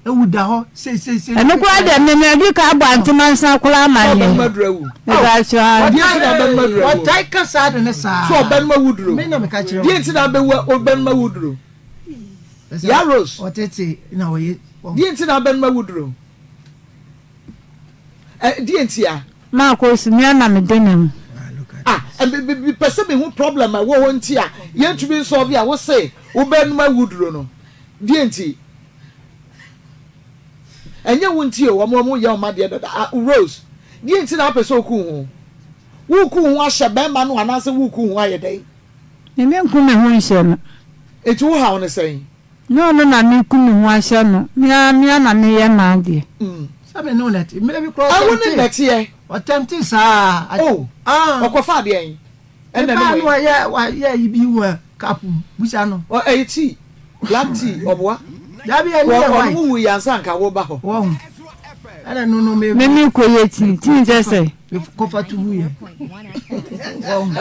awu da hɔ sei sei sei. Ɛno koraa deɛ me madi ka abɔ antema nsa koraa amaneɛ. Mebakyɛ. Wɔtae ka saa de ne saa. So ɔbɛnom awuduro? Me na meka kyerɛ wo. Deɛ nti na abɛwu ɔbɛnom awuduro? Ya Rose. Ɔtete na ɔyɛ. Deɛ nti na abɛnom awuduro? Ɛ deɛ nti a? Maa kɔ su mea na me de ne ho. Ah, me pɛ sɛ me hu problem a ɛwɔ hɔ nti a yɛntumi nsɔlve a wo se wobɛnom awuduro no. Deɛ nti? Ɛnyɛ wo nti o, wɔn wɔn yɛ wɔn adeɛ dada. Ah, Rose, deɛ nti na wopɛ sɛ woku wo ho? Woku wo ho ahyɛ bɛrima no anaasɛ woku wo ho ayɛ dɛn? Me menku me ho nhyɛ no. Enti wo haw ne sɛn? Nyɛ ɔno na meku me ho ahyɛ no, me ara me ara na meyɛ m'adeɛ. Sɛ me ne wo na ɛte. Mmerɛ bi koraa Ah, wo ne na ɛteɛ? Ɔtɛmte saa. Oh, ɔkɔfaa deɛn? Ɛna ne Mebaa no wɛn? wayɛ wayɛ ayi bi wɔ cup mu, busa no. Ɔ, ɛyɛ tea, black tea, ɔboa. Dabi ɛno Wɔ, yɛ ɔno white. wo wuiɛ ansa anka woba hɔ. Wɔhu. Ɛna no no me. Me mekɔ yɛ tea, tea nkyɛ sɛ. Mekɔfa to guiɛ.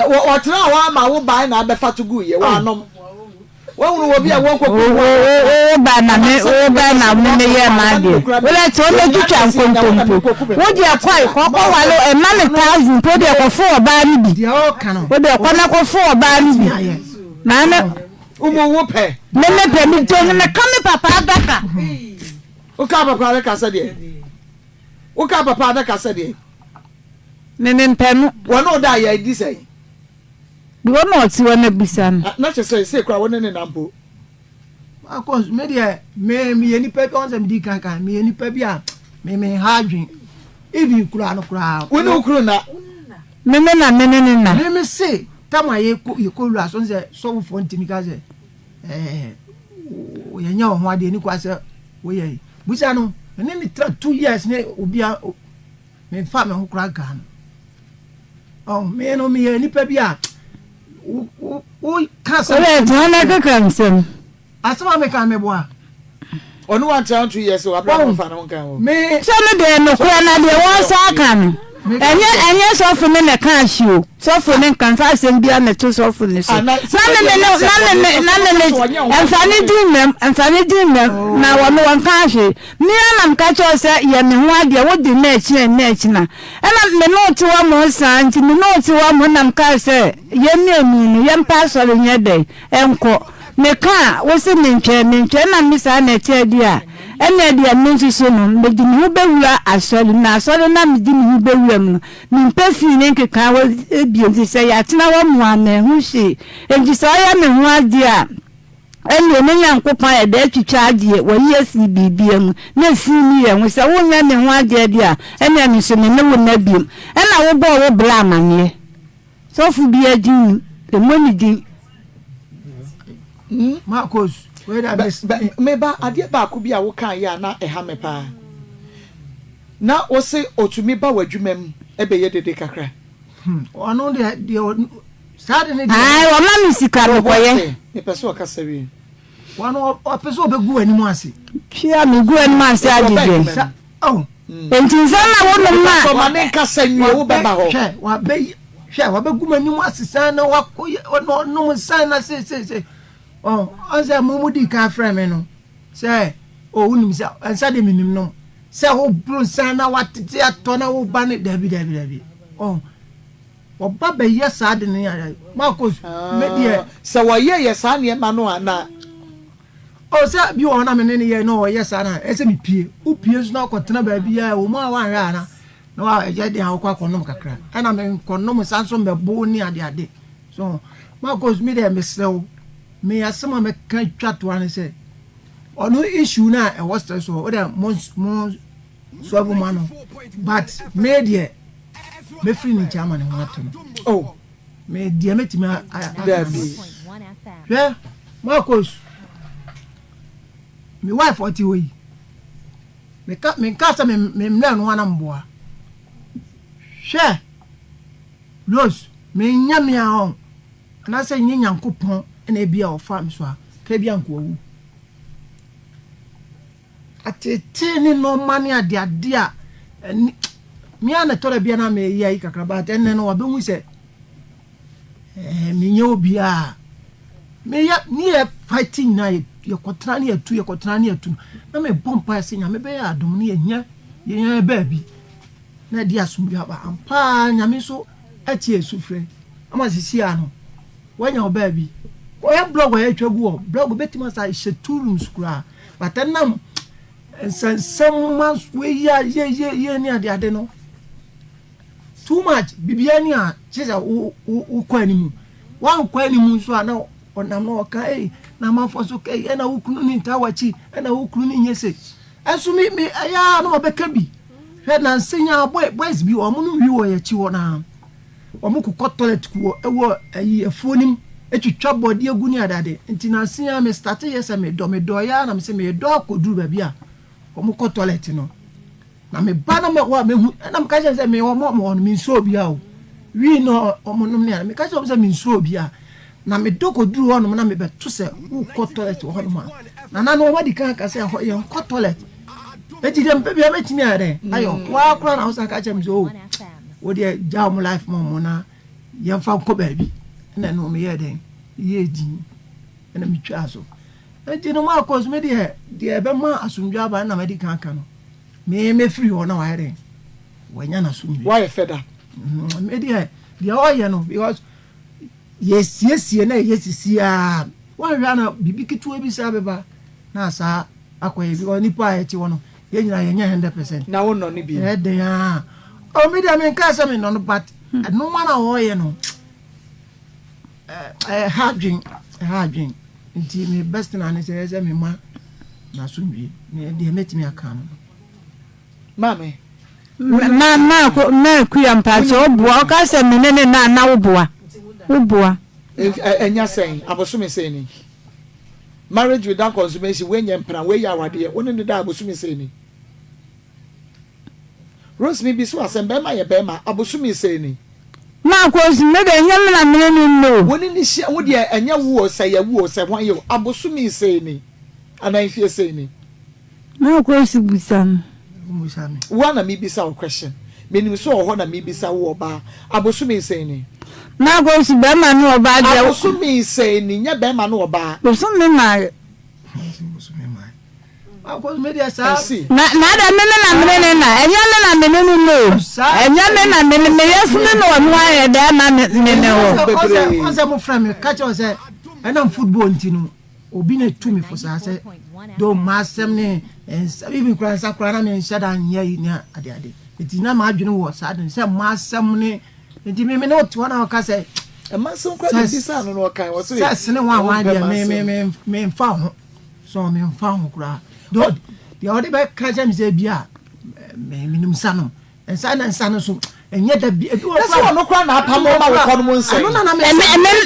Wɔ, ɔtenaa hɔ ama wo bae na abɛfa to guiɛ, wanom. Woahunu obi a wɔnkɔkum Wo no anaa? wo ba na me wo ba na me me yɛ m'adeɛ. Wo deɛ te ɔmɛtwitwa nkontompo. Wo deɛ kɔe kɔ kɔ wale ɛma me thousand mpo deɛ kɔ fo ɔbaa no bi. Wo deɛ kɔ na kɔ fo ɔbaa no bi. Maame. Wo mu wo pɛ. Me me pɛ me to me ka me papa adaka. Wo ka papa adaka sɛ deɛ. Wo ka papa adaka sɛ deɛ. Me me mpɛ no. Wɔne wo da yɛ di sɛn. Deɛ ɔna ɔte hɔ no bisa no. Na kyerɛ sɛ sei koraa wo ne ne nam mpo. Marcus, me deɛ me meyɛ nipa bi ɔn sɛ medi kan kan meyɛ nipa bi a me me ha adwen even koraa no koraa. Wo ne wo kunu nna. Me me na me ne ne nna. Me me se tam a yɛkɔ yɛkɔ wura so sɛ sɔfofoɔ ntumi ka sɛ ɛɛ yɛnyɛ wɔn ho adeɛ ni kwa sɛ woyɛ yi busa no me ne ne tra 2 years ne obia. Memfa me ho koraa nkaa no. Ɔn, me no meyɛ nipa bi a wo wo wo ka asɛm. Wode tena na keka nsɛm. Asɛm a meka no meboa. Ɔne wo antra nto years wɔ abira na ɔfa ne ho nka ho. Me. Sɛ no deɛ nokorɛ na deɛ wɔn sa aka no ɛnyɛ ɛnyɛ sɔfo no na ɛka ahye o sɔfo no nka nfa asɛm biara mɛto sɔfo no so na me me no na me me na me me ɛnfa ne din mmɛm ɛnfa ne din mmɛm na wɔn wɔn ka ahye. Me ara na meka kyerɛɛ wo sɛ, 'Yɛ me ho adeɛ, wode nnɛ akyi nnɛ akyi na. Ɛnna me ne wo te hɔ mo saa nti, me ne wo te hɔ mo na mekaa sɛ, 'Yɛn mmienu no, yɛmpa asɔre nyɛ dɛn? Nkɔ. Meka a, wo se mentwɛn, mentwɛn, ɛnna me saa na ɛte adi a, ɛnneɛ deɛ me nso so no, mede me ho bɛwura asɔre mu, na asɔre no a mede me ho bɛwura mu no, mempɛ fii ne nkekaawa bio, nti sɛ yɛatena hɔ mo a, manhu hwee. Enti sɛ ɔyɛ me ho adeɛ a, Ɛnneɛ me Nyankopɔn ayɛ dɛ atwitwa adeɛ, wayi afiri biribiara mu, na afiri mu yɛ ho. Sɛ wonyɛ me ho adeɛ deɛ a, ɛnneɛ me nso me ne wo nna bio. Ɛnna wobɔɔ wo bra amanneɛ. Sɔfo biara din nnim, mmɔ ne din. Marcos, wei da Bɛ, bɛ, me ba, adeɛ baako bi a wokaeɛ a na ɛha me paa. Na wose ɔtumi ba w'adwuma mu bɛyɛ dede kakra. Ɔno deɛ, deɛ saa de ne deɛ. Ae, wɔma me sika mekɔyɛ. Mepɛ sɛ ɔkasa wie. Wɔn ɔpɛ sɛ ɔbɛgu w'anim ase. Hwɛ a megu w'anim ase agyegye. Enti nsɛm na wonom na. Sɛ ɔma ne nkasa nwie wobɛba hɔ. Hwɛ wabɛyi hwɛ wabɛgu m'anim ase san na wakɔ ɔnom san na seeseesei. Ɔn ɔn sɛ mo mo di kan frɛ me no sɛ o wonim sɛ nsa de menim nom sɛ woboro nsa na watete atɔ na woba ne dabi dabi dabi ɔn. Ɔba bɛyɛ saa ade no a, Marcos, me deɛ. Sɛ wɔyɛ yɛ saa nneɛma no a, na. Oh, sɛ bi wɔ hɔ na me ne no yɛ na ɔyɛ saa na ɛsɛ me pie. Wo pie nso na ɔkɔtena baabi a ɛwɔ mu a wanhwɛ a na na wa ɛyɛ den a wokɔ akɔnom kakra. Ɛna me nkɔnom nsa nso mmɛbo ne ade ade. So, Marcos, me deɛ mesrɛ wo, me asɛm a mɛka twa toa ne sɛ, ɔno issue no a ɛwɔ sɛ so, wo deɛ mo mo solve ma no. But me deɛ. Mɛfiri ne nkyɛn ama ne ho ato no. Oh. Me deɛ mɛtumi aka no. Dabi. Hwɛ, Marcos, me wife ɔte hɔ yi, meka menka sɛ me mmerɛ no ana mboa. Hwɛ, Rose, menyɛ me a ɔn, anaasɛ nyɛ Nyankopɔn na ebi a ɔfa me so a, ka ebi a nka wawu. Ateetee ne nnoɔma ne adeade a ɛne me ara na ɛtɔ da bi a na meyɛ ayi kakra but ɛnnɛ no wabɛhu sɛ ɛɛ menyɛ obiara meyɛ ne yɛ fight nyinaa yɛkɔtena ne yɛtu yɛkɔtena ne yɛtu na mebɔ mpaeɛ sɛ nyame bɛyɛ adom ne yɛnya yɛnya baabi na ɛde asomdwe aba ampaa nyame nso atie sufrɛ ama sisi ano Wanya ɔbaa bi. Ɔyɛ blog a yɛtwa gu hɔ. Blog bɛtumi asa hyɛ two rooms koraa. But ɛnam nsɛnsɛm ma wei a ye ye ye ne ade ade no. Too much. Biribiara ni a kyerɛ sɛ wo wo wokɔ anim. Wankɔ anim nso a na ɔnam na ɔka ei na amanfoɔ nso ka ei ɛna wo kunu ne ntaa w'akyi ɛna wo kunu ne nyɛ sei. Ɛnso me me ɛyɛ a na mabɛka bi. Hwɛ nansa yi ara boy boys bi wɔn nom wi wɔ yɛn akyi hɔ naa. Wɔn kokɔ toilet ku wɔ ɛwɔ ɛyi afuo no mu ɛtwitwa bɔdeɛ gu ne adeade nti nanse ara me starte yɛ sɛ me dɔ me dɔ yɛ ara na me se me dɔ akɔ duru baabi a wɔn kɔ toilet no na me ba na me wɔ a me hu ɛna me ka kyerɛ sɛ me wɔn wɔn no me nsuro obi a o wii no wɔn nom ne ade me ka kyerɛ wɔn sɛ me nsuro obi a na me dɔ kɔ duru hɔ nom na me bɛ to sɛ wokɔ toilet wɔ hɔ nom a na na no wɔn adi kan ka sɛ ɛhɔ yɛn kɔ toilet eti deɛ mpɛ bia mɛtumi ayɛ dɛ ayɔ waa koraa na wosan ka kyerɛ me sɛ o. Wo deɛ gya wɔn life ma wɔn na yɛmfa nkɔ baabi ɛna ɛno meyɛɛ dɛn meyɛɛ din ɛna metwaa so nti no maakɔ so me deɛ deɛ ɛbɛma asomdwe aba na madi kan aka no me mɛfiri hɔ na wayɛ dɛn wanya n'asomdwe wayɛ fɛda mm, me deɛ deɛ ɔyɛ no because yɛsiesie na ɛyɛ sisi a wɔnhwɛ ana biribi ketewa bi saa bɛba na saa akɔyɛ because nipa a yɛte hɔ no yɛn nyinaa yɛnyɛ 100%. Na wo nnɔ no bio. Ɛyɛ den aa. Oh me deɛ menkaa sɛ mennɔ no but nnoɔma no a ɔreyɛ no ɛha adwen ɛha adwen nti me best thing ne sɛ ɛyɛ sɛ mema n'asomdwie me deɛ mɛtumi aka no no. Maame. Ma ma ma kuya mpakyɛ woboa woka sɛ me ne ne na na woboa woboa. Ɛnya sɛn abosome sɛn ni Marriage without consummation wei nyɛ mpena wei yɛ awadeɛ wo ne no da abosome sei ni Rose me bisa wo asɛm bɛɛma yɛ bɛɛma abosome sei ni. Marcos me deɛ ɛnyɛ me na me ne no nna o. Wo ne no hyia wo deɛ ɛnyɛ wo o sɛ yɛ wo o sɛ hwan o abosome sei ni anaa mfie sei ni. Marcos bisa no. Wo a na me bisa wo question menim sɛ ɔwɔ hɔ na me bisa wo ɔbaa abosome sɛn ni. Marcos bɛrima ne ɔbaa deɛ. Abosome sɛn ni nyɛ bɛrima ne ɔbaa. Bosome maa. Na na adɛ me me na mene ne na ɛnyɛ me na mene ne no o ɛnyɛ me na mene me yɛfunu na ɔno ayɛ dɛ ama me me me wɔ. Ɔsɛ mo frɛ me ka kyerɛ sɛ ɛnam football nti no. Obi na etu me fo saa sɛ though m'asɛm ne nsa even koraa nsa koraa na menhyɛ da nyɛ yi ne ade ade nti na m'adwene wɔ saa de sɛ m'asɛm ne nti me me ne wote hɔ na ɔka sɛ M'asɛm koraa de bisa no na ɔkan wɔ sɛ sɛ sene ho ahwan deɛ me me me me mfa ho so me mfa ho koraa though deɛ ɔde bɛka kyerɛ me sɛ bi a me menim nsa nom Nsa na nsa no so ɛnyɛ da bi ebi wɔ kora. Ɛsɛ ɔno kora na apam ɔma wo kɔ no mu nsɛn. Ɛno na na mɛ. Ɛmɛ ɛmɛ ne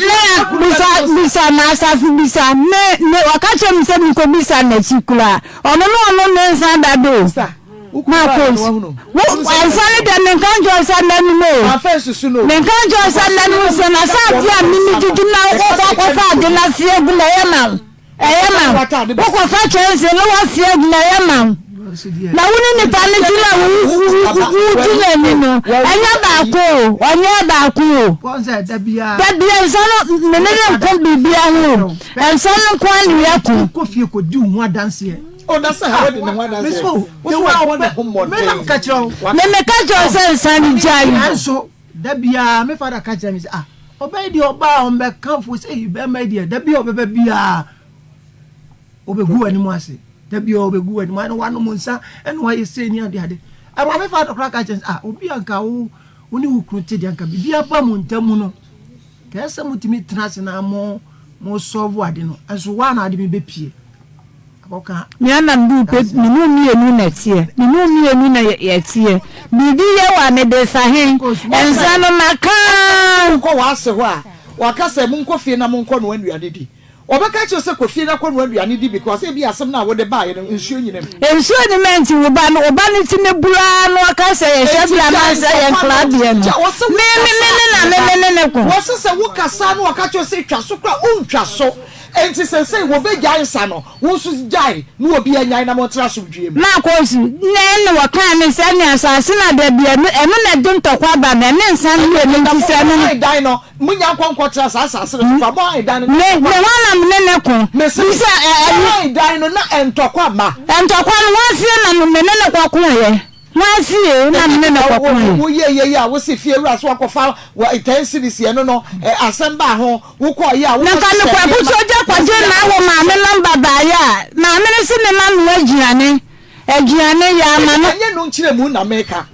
bisa bisa na asafo bisa me me ɔka kyerɛ me sɛ mi kɔ bisa n'akyi kura ɔno ne ɔno ne nsa da do. Na kos wo nsa ne deɛ menka nkyerɛ sɛ mɛnum o menka nkyerɛ sɛ mɛnum sɛ na sɛ adeɛ a mimi didi na wokɔ akɔfa ade na fie gu na ɛyɛ ma wo. Ɛyɛ ma wo. Wokɔfa kyɛnsee na woafi agu mu, ɛyɛ ma wo. Na wo ne nipa no gyina a wodi n'ani no, ɛnyɛ baako o, ɔnyɛ baako o. Da biara nsa no, me ne no nko biribiara ho o. Nsa no nko ara ne yɛko. Kɔ fie kɔdi wo ho adanseɛ. Oh, na sɛ ha wadi ne ho adanseɛ. Wo so wabɔ ne ho mmɔden. Me meka kyerɛ wo sɛ nsa no gyae. Da biara me father ka kyerɛ me sɛ ah ɔbaa yi deɛ ɔbaa a ɔmbɛkamfo sɛ yi bɛrima yi deɛ da biara ɔbɛba biara ɔbɛgu w'anim ase da biara ɔbɛgu w'anim ase na wanom nsa ɛna wayɛ sei ne ade ade ɛma me father koraa ka kyerɛ sɛ ah obi a nka wo wo ne wo kunu te deɛ nka biribi aba mo ntam mu no kɛɛ sɛ motumi tena ase na mo mo sɔvo ade no ɛnso waa na ade me bɛpie. Me ara na mede wo pɛ, me ne wo mmienu na ɛteɛ, me ne wo mmienu na yɛteɛ. Biribi yɛ wo a, mede fa he? Nsa no maka ara. Wokɔ w'ase hɔ a, waka sɛ monkɔ fie na monkɔ noa nnuane di. Ɔbɛka akyerɛ wo sɛ kɔ fie na kɔ noa aduane di because ebia asɛm no a wode baeɛ no nsuo nnyina mu. Nsuo nni mu ɛnti wo ba no wo ba no tumi boro ara na ɔka sɛ yɛ hyɛ Enti bra gyae anaasɛ yɛ ntɔkwa nkora no. deɛ no Gya, ɔse me me wokasa me ne na me me ne ne ko. Wɔse sɛ wokasa na ɔka kyerɛ wo sɛ twa so koraa wontwa so. Enti seesei wɔbɛgyae nsa no, wo nso gyae na obiara nnyae na montena asomdwoeɛ mu. Na akɔsu, na ɛne wɔkaa ne sɛ ne asase no ada bi ɛno ɛno na ɛde ntɔkwa ba no ɛne nsa no mmienu Ɛnna nti sɛ ɛno no. mohan dan no, Monnya nkɔ nkɔtena saa asase no so koraa. Mohan dan no, na Me, ntɔkwa me mma. hɔ na me ne no ko. Mese, Bisa ɛ, ɛno. mohan dan no, na ntɔkwa mma. Ntɔkwa no, hwan fie na me ne no kɔkoeɛ? Hwan fie na me ne no kɔkoeɛ? Woyɛɛ yei a, wose fiewura so akɔfa ten cedis, ɛno no, asɛm baa ho, wokɔeɛ a, Na nka wokɔhyehyɛɛ mekɔ nneɛma. abusuogya kɔgyee m'awo maame nɔmba baeɛ a, maame no se memma no aduane, aduane, yɛ ama no. Ɛnyɛ no nkyerɛmu na meka.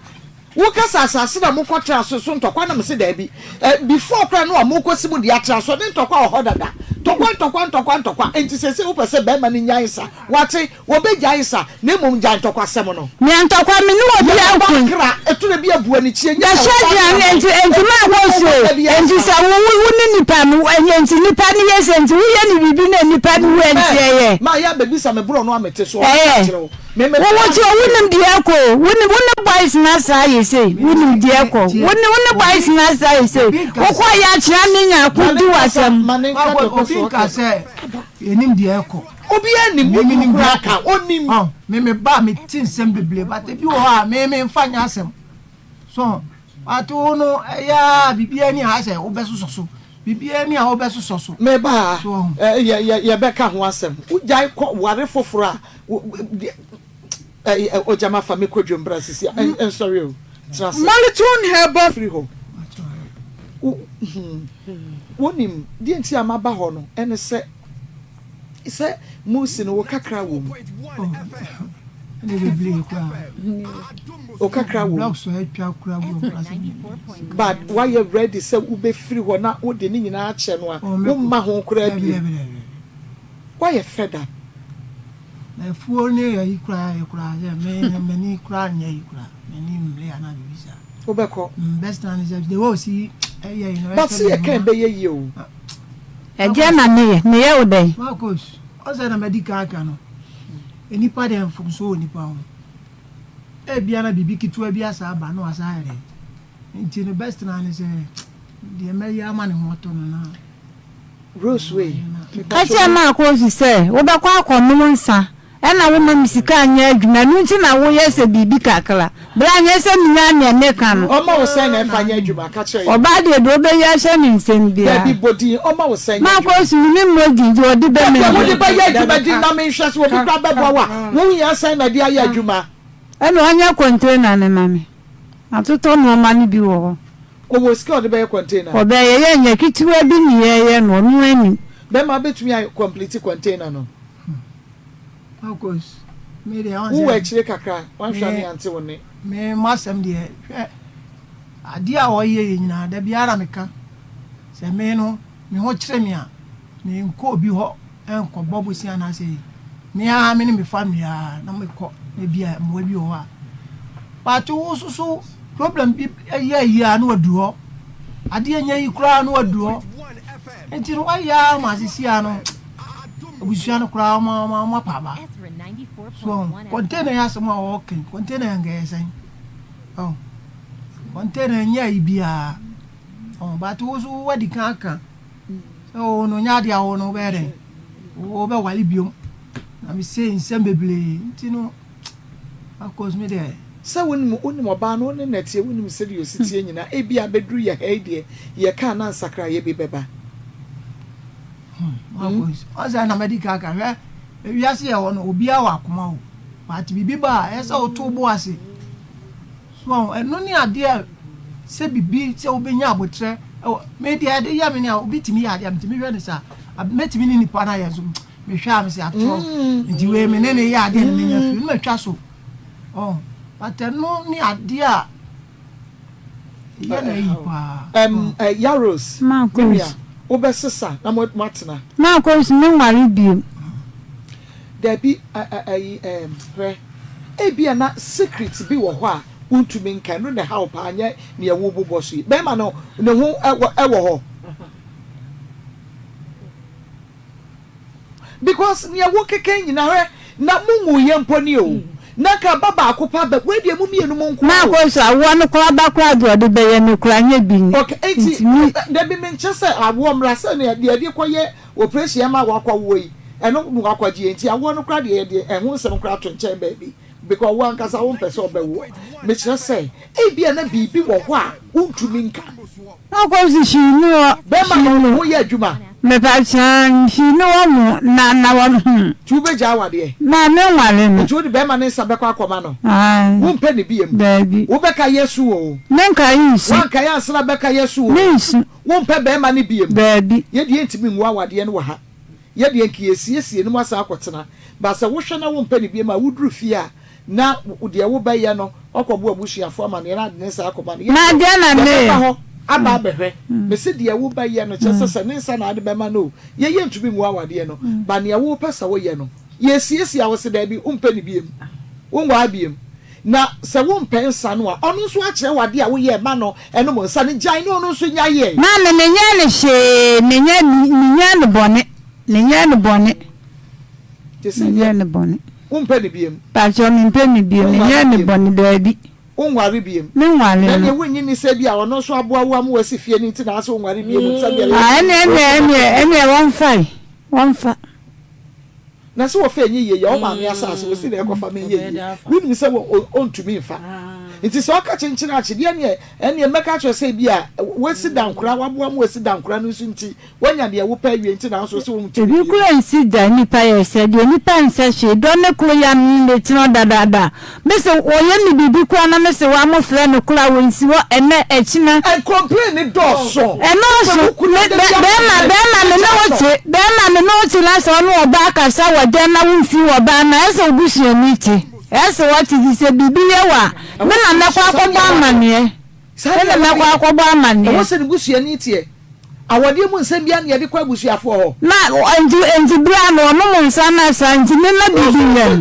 Wo ka sɛ asase na mo kɔ tra so so ntɔkwa na me se daabi eh before koraa no a mo kɔ si mo de atra so ne ntɔkwa wɔ hɔ dada ntɔkwa ntɔkwa ntɔkwa ntɔkwa enti seesei wo pɛ sɛ bɛɛma no nyae sa wate wɔ bɛ gyae sa na mmom gyae ntɔkwa sɛm no. Nea ntɔkwa me ne obi Yɛ anko. ɔba kra ɛtore bi abu anikyie nyɛ sɛ Yɛhyɛ ɔba aduane kra enti enti ɛtore ma bi ɛkɔ ɔwɔ so da bi enti asa. sɛ wo wo wo ne nipa no ɛnyɛ enti nipa no yɛ sɛ enti woyɛ no biribi na nipa no wu enti Mɛ ɛyɛ. ma yɛ abɛbisa me borɔ no a mete so ɔbɛka Ɛyɛ. akyerɛ wo me me Wo wo te o wonim deɛ ɛkɔ o wonim wo ne boys no asa ayɛ sei wonim deɛ ɛkɔ wo ne wo ne boys no asa ayɛ sei wokɔ yɛ akyea me nya ako di w'asɛm. Obi nka sɛ yɛnim deɛ ɛkɔ. Obiara nim wo kunu koraa ka ɔnim. Ɔn me me ba me te nsɛm bebree but ebi wɔ hɔ a me me nfa nyɛ asɛm so but wo no ɛyɛ a biribiara ni a ayɛ sɛ wobɛsosɔ so biribiara ni a wobɛsosɔ so. Me ba yɛ yɛ yɛbɛka ho asɛm wogyae kɔ ware foforɔ a Ogyama fa me kɔ dwom bra sisi a nsɔre o tena ase. Molotone Herbal. Firi hɔ. Wo hmm wonim deɛ nti a maba hɔ no ɛne sɛ sɛ Musi no wo kakra wɔ mu. Ɛne bebree koraa. Wo kakra wɔ mu. Blocks a atwa koraa gu hɔ koraa sɛ bebree. But woayɛ ready sɛ wobɛfiri hɔ na wode ne nyinaa akyɛ no a womma ho koraa bio. Woayɛ fed up. Na afuo ne ayi koraa yɛ koraa sɛ me m'ani koraa nyɛ yi koraa m'ani mmere anaa biribi saa. Wobɛkɔ. Mm best na ne sɛ the way osi ɛyɛ yi no. But sɛ yɛ kan ɛbɛyɛ yie o. Ɛdeɛn na meyɛ? Meyɛ wo dɛn? Marcus, ɔsɛ na madi kan aka no, nnipa deɛ mfomsoɔ wɔ nnipa ho. Ebia na biribi ketewa bi asa aba na wasa ayɛ dɛn. Nti no best na ne sɛ deɛ mɛyɛ ama ne ho atɔ no na. Rose wei Ka mepakyɛw kyerɛ wo. Marcos sɛ, 'Wobɛkɔ akɔnom nsã, ɛnna womma me sika nyɛ adwuma, ɛno nti na woyɛ sɛ biribi kakra. Bra, nyɛ sɛ minyaa nea meka no. Ɔma wo sɛn na ɛfa nyɛ adwuma? Ka kyerɛ yɛn. Ɔbaa deɛ, deɛ ɔbɛyi ahyɛ ne nsam biara. Dabi, bɔ din. Ɔma wo sɛn nyɛ adwuma? Marcos, Mennim mmɔ din, deɛ ɔde bɛma Dabi, bi. wode bɛyɛ adwuma din na menhwɛ sɛ obi koraa bɛboa wo a, wo hia sɛn na ɛde ayɛ adwuma? Ɛnna ɔnyɛ container no mma me. Matotɔ nneɛma no bi wɔ hɔ. Ɔwɔ sika a ɔde bɛyɛ container? Ɔbɛyɛ, yɛnyɛ ketewa bi ne yɛyɛ no, ɔno anim. Bɛma bɛtumi a complete container no? Marcus, me deɛ ɔn Wowɔ sɛ. akyire kakra, wanhwɛ a ne yɛante wo nne. Me m'asɛm deɛ, hwɛ, adeɛ a ɔyɛ yɛ nyinaa, da biara na meka sɛ me no, me ho kyere me a, menkɔ obi hɔ nkɔbɔ bosea anaasɛ yi. Me ara me ne me family ara na mekɔ na bi a mmoa bi wɔ hɔ a. But wo nso so problem bi yɛ ayi a na waduru hɔ. Adeɛ nyɛ yi koraa na waduru hɔ. Nti no wayɛ ara ma asisi a no abusua no koraa ɔma ɔma ɔma pa aba. So container yɛ asɛm a wɔka yi container yɛ nka yɛ sɛn. Oh container nyɛ ayi biara. Oh but wo nso wadi kan aka. Sɛ wo no nyɛ adeɛ a wo no wobɛyɛ dɛn wobɛwale biom na me sei nsɛm bebree nti no of course me deɛ. Sɛ wonim wonim ɔbaa no wo ne no teɛ wonim sɛdeɛ ɔsi teɛ nyinaa ebia abɛduru yɛ ha yi deɛ yɛka a na nsakraeɛ bi bɛba. Hmm ɔsɛ na madi kan aka hwɛ ewiase yɛ hɔ no obiara wɔ akoma o but biribi ba a ɛyɛ sɛ woto bo ase. So wahu? Ɛno ne adeɛ a sɛ biribi sɛ wobɛnya aboterɛ wɔ me deɛ ɛde yɛ me ne a obi tumi yɛ adeɛ a metumi hwɛ no saa mɛtumi ne nipa no ayɛ nso mehwɛ a mesɛ atorɔ nti wei me ne ne yɛ adeɛ no menya firi no matwa so ɔn but ɛno ne adeɛ a ɛyɛ na ayi paa. Um, uh, Yaros, Marcus. Wobɛsesa na moatena. Marcus, menware bio. Dabi, ayi ɛɛm, hwɛ, ebia na secret bi wɔ hɔ a wontumi nka, ɛno na ɛha wo paa, nyɛ nea worebobɔ so yi. Bɛrima no, ne ho wɔ ɛwɔ hɔ. Because nea wokeka yi nyinaa, hwɛ, na monwuiɛ mpo ni o, na nka ba baako pɛ aba, wei deɛ mo mmienu mo nko ara o. Maakɔ so awoɔ no koraa ba koraa deɛ ɔde bɛyɛ me koraa nyɛ bi ni. Okay, enti, Ntumi. dabi menkyɛ sɛ awoɔ mmra sɛ nea deɛ yɛde kɔyɛ Oprehyɛn ama wakɔ woɔ yi ɛno na wakɔ gyeɛ nti awoɔ no koraa deɛ yɛde ɛho nsɛm koraa to nkyɛn baabi because wo ankasa wo mpɛ sɛ ɔbɛwoɔ mekyerɛ sɛ ebia na biribi wɔ hɔ a wontumi nka. Ɔkɔ so hwii ni hɔ. Bɛma no ne ho yɛ adwuma. Mepa kyɛw hwii ni hɔ mo na na wɔ hmm. Nti wobɛgyaa awadeɛ? Na me nware no. Nti wode bɛrima no nsa bɛkɔ akɔma no? Ae. Wompɛ no biom? Daabi. Wobɛka yɛsu oo? Menka nsu. Woanka yɛ ansana bɛka yɛsu oo? Mensu. Wompɛ bɛɛma no biom? Daabi. Yɛ deɛ yɛntumi nwu awadeɛ no wɔ ha. Yɛ deɛ nka yɛsiesie no mu asan akɔtena. But sɛ wohwɛ na wompɛ no biom a, woduru fie a, na deɛ wobɛyɛ no, woakɔbɔ w'abusuafoɔ amaneɛ na ade ne nsa akɔma no. Yɛ Na deɛ deɛ na yɛbɛba meyɛ. hɔ aba abɛhwɛ. Mese deɛ wobɛyɛ no, kyerɛ sɛ sɛ ne nsa na ade bɛma no o, yɛ yɛntumi nwu awadeɛ no. But nea wopɛ sɛ woyɛ no, yɛsiesie a, wose daabi, wompɛ no biom. Wonwaa biom. Na sɛ wompɛ nsa no a, ɔno nso akyerɛ wo adeɛ a woyɛɛ ma no nom nsa no, gyae na ɔno nso nya yɛe. Maame, menyɛɛ no hwee, menyɛɛ, menyɛɛ no bɔne, menyɛɛ no bɔne, Te sɛ menyɛɛ deɛ no bɔne. wompɛ no biom. Pakyɛw, mempɛ no biom, Wonware menyɛɛ no biom. bɔne, daabi. Wonware biom. Menware Na no. ɛneɛ wonnye nni sɛ ebia ɔno nso aboa wo ama woasi fie no nti na asɛ wonware biom nti sɛdeɛ Ah, ɛneɛ, ɛneɛ, ɛneɛ, ɛneɛ wɔmfae, wɔmfa. Na sɛ wɔfa ɛnyɛ yie yɛ wo maame asase wɔ si na ɛkɔfa me nyɛ yie wonim sɛ wɔ ɔntumi nfa nti sɛ ɔka kyenkyene akyedeɛ neɛ ɛneɛ mɛka akyerɛ sɛ bi a wasi dankora waboa ma wasi dankora no nso nti wanya deɛ wopɛ awie nti nanso sɛ wɔntumi Ebi bie kora nsi da nipa yɛ sɛ deɛ nipa nsɛ hwee dɔ ne koro yam ne tena dadaada me se wɔyɛ me biribi kora na me se wa mo frɛ no kora wɔnsi hɔ ɛnɛ ɛkyina. And complain ne dɔɔso. Ɛnɔɔso, me, bɛ, bɛɛma, bɛɛma me ne wo te, bɛɛma me ne wo te na sɛ ɔne ɔbaa kasa wɔ dɛm na wo mfiri ɔbaa no a, ɛsɛ wo busuani te, ɛsɛ wɔte fi sɛ biribi yɛ wo a, me na mɛkɔ akɔbɔ amaneɛ, me na mɛkɔ akɔbɔ amaneɛ. Ɛwɔ sɛ ne busuani teɛ. Awadeɛ mu nsɛm biara na yɛde kɔ abusuafoɔ hɔ. Na, enti, enti berɛ a na ɔnom nsa no saa nti, me mma biribi nyɛ no.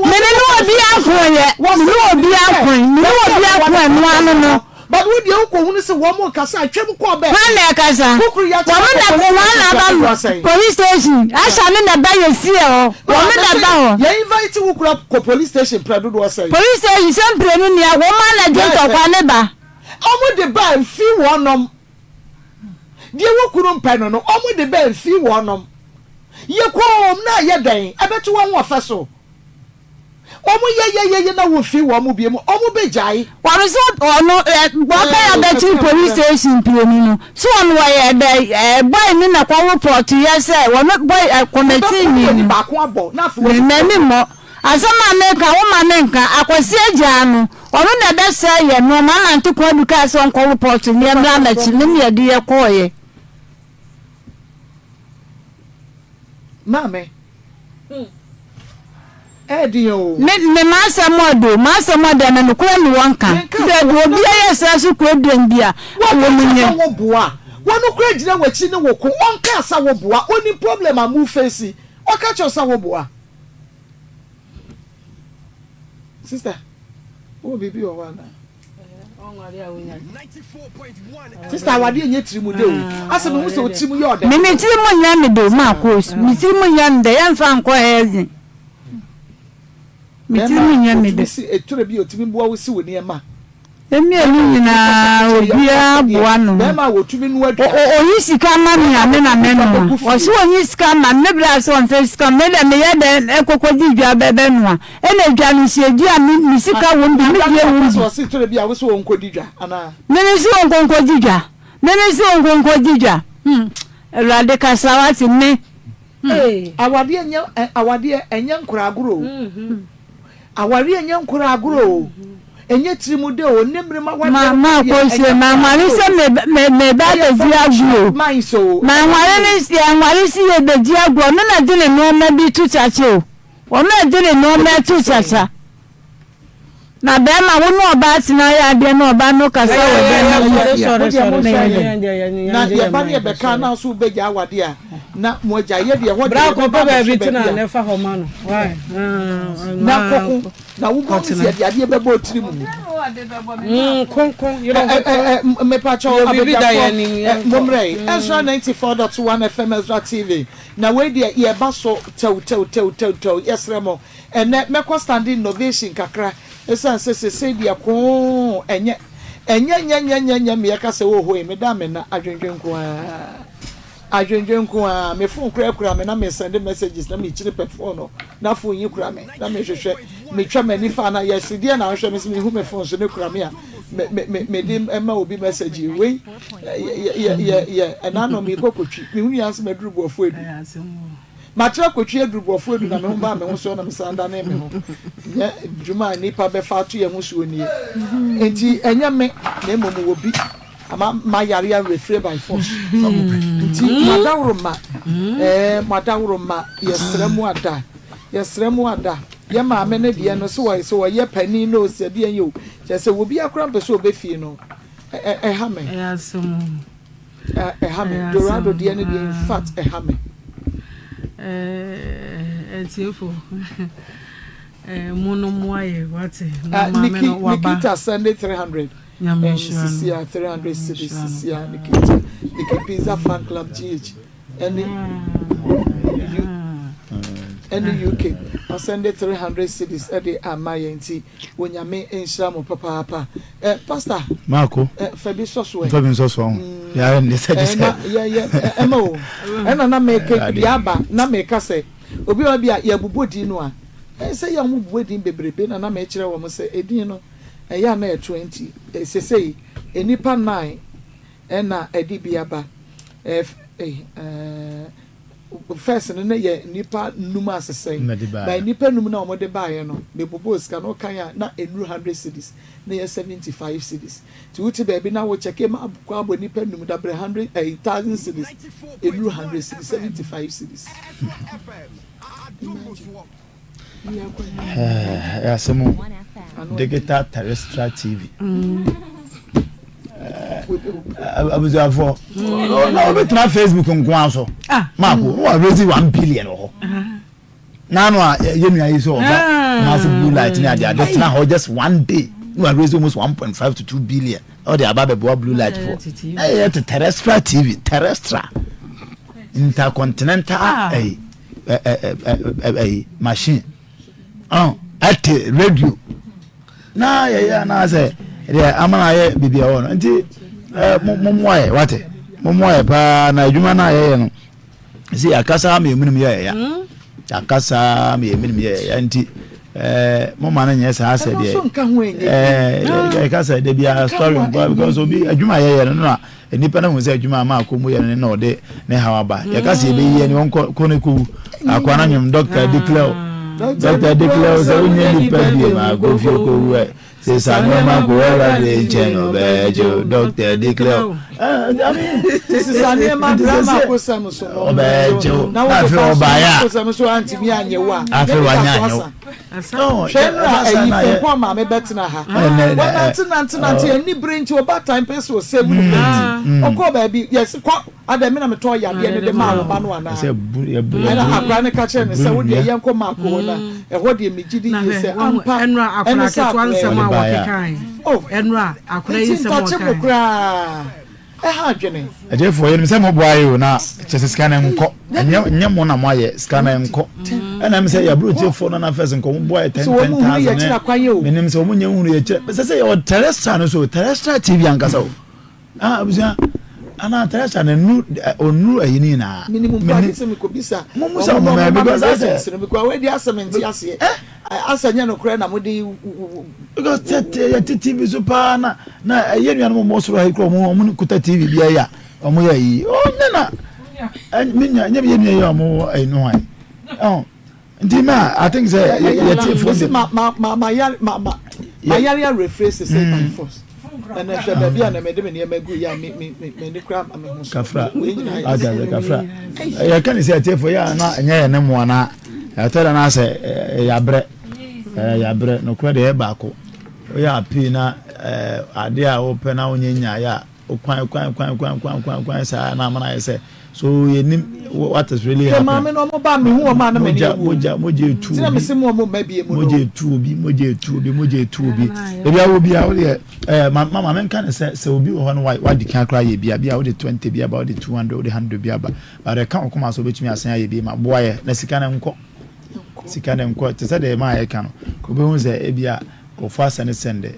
Me ne obiara nkoeɛ, me ne obiara nkoe, me ne obiara ko ɛno ano no. But wo deɛ wokɔ hunu sɛ wɔn rekasa a, twam kɔ baabi. Hwan na ɛkasa? Kukuru yɛ Wɔn na kyerɛ kɔ, wɔn na aba police station. Asha ne na ba yɛ fie hɔ. Wɔn na ba hɔ. Yɛ invite wo kura kɔ police station prɛ dodoɔ sɛn? Police station sɛ mprenu nia, wɔn a na gye ntɔkwa ne ba. Wɔn de ba mfi wɔnom. Deɛ wo kunu mpɛ no no, wɔn de ba mfi wɔnom. Yɛ koom na ayɛ dɛn? Ɛbɛto wɔn wɔ fɛ so. Wɔn yɛ yɛ yɛ yɛ na wo fi wɔn bio mu wɔn bɛ gyae. Wɔn so ɔno ɛ wɔpɛ yɛ abɛkyere police station mpienu no so ɔno wɔyɛ dɛ ɛ boy no na kɔ report yɛ sɛ wɔn boy ɛ kɔmɛtii ni no me m'ani mmɔ asɛm a meka wo ma me nka akwasi agyaa no ɔno na ɛbɛsɛe yɛ nnoɔma ama nte kwan bi kaa sɛ ɔnkɔ report ne yɛ mmra mɛkye ne ne yɛde yɛ kɔɔyɛ. Maame, ɛyɛ den o. Me me m'asɛm ɔde o, m'asɛm ɔde na nokorɛ ne wɔ nka. Menka Baabi sɛ obiara yɛ saa so kuro dɛm bi a, Wɔka wɔ mu kyerɛ nyɛ. sɛ wo boa. Wɔn koraa gyina w'akyi ne wo ko. Ɔnkaa sɛ wo boa. Onim problem a mo face. Ɔka kyerɛ wo sɛ wo boa. Sister, wowɔ biribi wɔ hɔ anaa? Sister, awadeɛ nyɛ tiri mu dɛ o. Asɛ mehu sɛ wo tiri mu yɛ ɔdɛ. Me me tiri mu nyɛ me dɛ o, Marcos. Me tiri mu nyɛ me dɛ, yɛmfa nkɔ heaven. Me tiri mu nyɛ me dɛ. Bɛrima a otumi si, etore bi a otumi boa wo si wo nneɛma. Mmienu nyinaa obiara boa ne ho. Oyi sika ma me a me na me noa. Ɔse onyi sika ma me, me bra se ɔnfa sika ma me deɛ meyɛ dɛn kɔkɔ di dwa bɛ bɛ noa. Ɛna dwa no nso yɛdi a me me sika wom bi, me deɛ wom bi. Me me se ɔnkɔ nkɔ di dwa. Me me se ɔnkɔ nkɔ di dwa. Hmm Awurade kasa wate me. Hmm. Awadeɛ nyɛ awadeɛ ɛnyɛ nkoragorɔ o. Awareɛ nyɛ nkora agorɔ o, ɛnyɛ tirimudɛ o, ne mmerem awadeɛ Ma no ma deɛ ɛnyɛ kɔsie ma nkora nware agorɔ sɛ o. me me me ba Ɛyɛ abɛdi functional agorɔ o. minds o, Ma ɛyɛ nware ne o. yɛ nware si yɛ bɛdi agorɔ ɔno na de ne nnoɔma bi to kyakya o. Ɔno na de ne nnoɔma Ebi te to sɛn? kyakya. Na bɛɛma wo ne ɔbaa tena yɛ adeɛ na ɔbaa no kasa wɔ bɛɛma no fie a. Mo deɛ mo nhwɛ yɛn na yɛba ne yɛbɛka na so wobɛgya awadeɛ a na mo agya yɛ deɛ ɛhɔ deɛ yɛbɛba abɛhwɛ baabi a na kɔko na wobɛhu sɛ yɛde adeɛ bɛbɔ otiri mu. Mepakyɛw abadwafoɔ mommrɛ yi Ezra 94.1 FM Ezra TV na wei deɛ yɛba so tɛw tɛw tɛw tɛw tɛw yɛsrɛ mo Ɛnnɛ mɛkɔ standing innovation kakra ɛsiane sɛ sesei deɛ koo ɛnyɛ ɛnyɛ nyɛ nyɛ nyɛ nyɛ meɛ ka sɛ oohoi meda me nna adwendwen nko ara adwendwen nko ara me phone koraa kura me na me send messages na mekyini pɛ phone no na phone yi kura me na mehwehwɛ metwa m'ani fa na yɛse deɛ na wohwɛ me sɛ mehu me phone so ne kura me a me me me mede ma obi message wei yɛ yɛ yɛ yɛ ɛna no mekɔ kɔtwi mehu yɛ asɛ maduru boafo edu. Makyerɛ kotwi aduru borɔfo adu na me ho baa me ho so na mesan danee me ho. Nyɛ dwuma a nnipa bɛfa ato yɛn ho soɔ nie. Enti ɛnyɛ me na mmom wɔ bi ama mayare awerɛfire by force. Nti mo adaworo mma, ɛɛ mo adaworo mma, yɛsrɛ mo ada, yɛsrɛ mo ada. Yɛ maame no deɛ no sɛ wɔ sɛ ɔyɛ panin no o sɛ deɛn yɛ o, kyerɛ sɛ obiara koraa mpɛ sɛ ɔbɛ fie no, ɛ ɛha me. Ɛyɛ asɛm o. Ɛha me. Dorado deɛ no deɛ in fact ɛha me. Atiefo mo no mmoa yɛ wate na maame no waba. Nikita send 300. Nyame nhyira no. Sisia 300 cedis sisia Nikita. Nikki Pizza Fan Club GH. Ɛne ɛne UK. Ɔsɛnde 300 cedis ɛde ama yɛn nti Onyame nhyira mo papaapa. Eh, pastor. Marco. Eh, fa bi sɔ so ɛ. Fa bi nsɔ so ɔho. Mm. Ya ne sɛ gye sɛ. Yɛ yɛ ɛma o. Ɛna na meka deɛ aba na meka sɛ obi wa bi a yɛbobɔ din no a ɛsɛ yɛ wɔn bobɔ din bebrebe na na mekyerɛ wɔn sɛ edin no ɛyɛ a na yɛ 20 sesei nnipa 9 ɛna ɛde bi aba ɛɛ ɛɛ First no na yɛ nnipa num asesɛe but nnipa num no a wɔde baeɛ no mebobɔɔ sika no wokan a na ɛnnuru hundred cedis na ɛyɛ 75 cedis nti wote baabi na wo check ma akɔ abɔ nnipa num dabrɛ hundred ɛyi thousand cedis ɛnnuru hundred cedis 75 cedis imagine. Ɛyɛ asɛm o. Digital terrestrial TV. Abusuafoɔ na wobɛtena Facebook nko ara so. Maako na wa raise 1 billion wɔ hɔ. N'ano a yɛ nua yi sɛ ɔba Kumasi blue light ne ade ade tena hɔ just one day na wa raise almost 1.5 to 2 billion. Ɔde aba abɛboa blue light fo. Ɛyɛ te terrestrial TV, terrestrial intercontinental ɛyi ɛyi machine ɛte radio na yɛyɛ anaasɛ deɛ ama na ayɛ biribi ɛwɔ no nti ɛɛ mo mo mmoa yɛ wate mo mmoa yɛ paa na adwuma no a yɛyɛ no si akasa ama emu nim yɛ ya akasa ama emu nim yɛ ya nti ɛɛ mo ma no nyɛ saa sɛ deɛ ɛɛ ɛka sɛ de bia story nkwa because obi adwuma yɛyɛ no na Nnipa no hu sɛ adwuma a Marko mu yɛ no ne na ɔde ne haw aba. Yɛka sɛ yɛbɛyi ɛne wɔn kɔ ne kɔwu. Akoa no nwom dɔkta declare dɔkta declare sɛ wonyɛ nipa bie ma akɔ fie kɔwu ɛ. Sesa nneɛma kɔ Awurade nkyɛn na ɔbɛgye wo dɔkta declare. Sesa nneɛma bra Marko sɛm so no ɔbɛgye wo. Na afei ɔbaeɛ a sɛm so antumi anyɛ wo a afei wanyɛ anyɛ wo. Hwɛ nnora ayi Frimpong maame bɛtena ha. Wɔnante nante nante ani bere nti ɔbaatan pɛ sɛ ɔsave no pɛ nti ɔkɔɔ baabi yɛse kɔ adɛn me na metɔɔ yadeɛ no de maa wo ba no anaa? Ɛna akwadaa no ka kyerɛɛ no sɛ wo deɛ yɛnkɔ Mark hɔ na ɛhɔ deɛ megye di yie sɛ ampa ɛne sɛ akwadaa yi. Oh, nti ntakye mo koraa. Ɛha adwene. Agyefoɔ yɛnim sɛ moboa yɛ o na kyɛ sɛ sika no nkɔ ɛnyɛ nyɛ mo na moayɛ sika no nkɔ ɛna mi sɛ yɛaburokyefoɔ no na fɛs nkɔ mo boa yɛ 10 10,000 ne menim sɛ wɔn nyɛ nhunu yɛ kyerɛ sɛ sɛ yɛwɔ terrestrial no so terrestrial TV ankasa o ah abusua ana terrestrial no nuru onuru ayi ne nyinaa. Menim mpo agye sɛ mekɔbisa mo mu sɛ wɔn mɛ because asɛ because wɔadi asɛm nte aseɛ asɛ nyɛ nokorɛ na mode because tete yɛte tv so paa na na ɛyɛ nuanom wɔn soro ha yi kura wɔn wɔn kuta tv bi ayɛ a wɔn yɛ yi oh nyɛ na me nua nyɛ yɛ nua yi a wɔn wɔ ɛyi no hwan ɛho nti na i think sɛ yɛ tie fo de. ma ma ma ma yare ma ma ma yare awerɛfire sese by force ɛnna hwɛ baabi a na mɛ de me nneɛma gu yɛ a me me me me ni kura ma me ho so. Kafra ati ase kafra yɛ ka ne sɛ ɛtiɛ fo yɛ a na ɛnyɛ yɛ ne mu ana ɛtɔ da na asɛ yɛ abrɛ yɛ abrɛ nokorɛ deɛ yɛ baako. Woyɛ appeal na ɛɛ adeɛ a wopɛ na wonyɛ nyaeɛ a, kwan kwan kwan kwan kwan kwan kwan saa na amana ayɛ sɛ so yɛnim what is really Hwɛ happening. maame no ɔmo ba mehu ɔmo a na m'ani Mogya awu o. mogya mogya etu Nti na obi mese mo ɔmo mma bie mu no. mogya etu obi mogya etu obi mogya etu obi ebi awo bi a wodeɛ ɛɛ ma ma maame nka ne sɛ sɛ obi wɔ hɔ no wa wadi kan koraa yɛ bi a bi a wode 20 bi aba, wode 200, wode 100 bi aba, but ɛka wo koma so wobɛtumi asan ayɛ bi ma boa yɛ na sika no nkɔ, sika no nkɔ te sɛ deɛ maa yɛka no, wobɛhu sɛ ebi a nkurɔfoɔ asɛne sɛnde.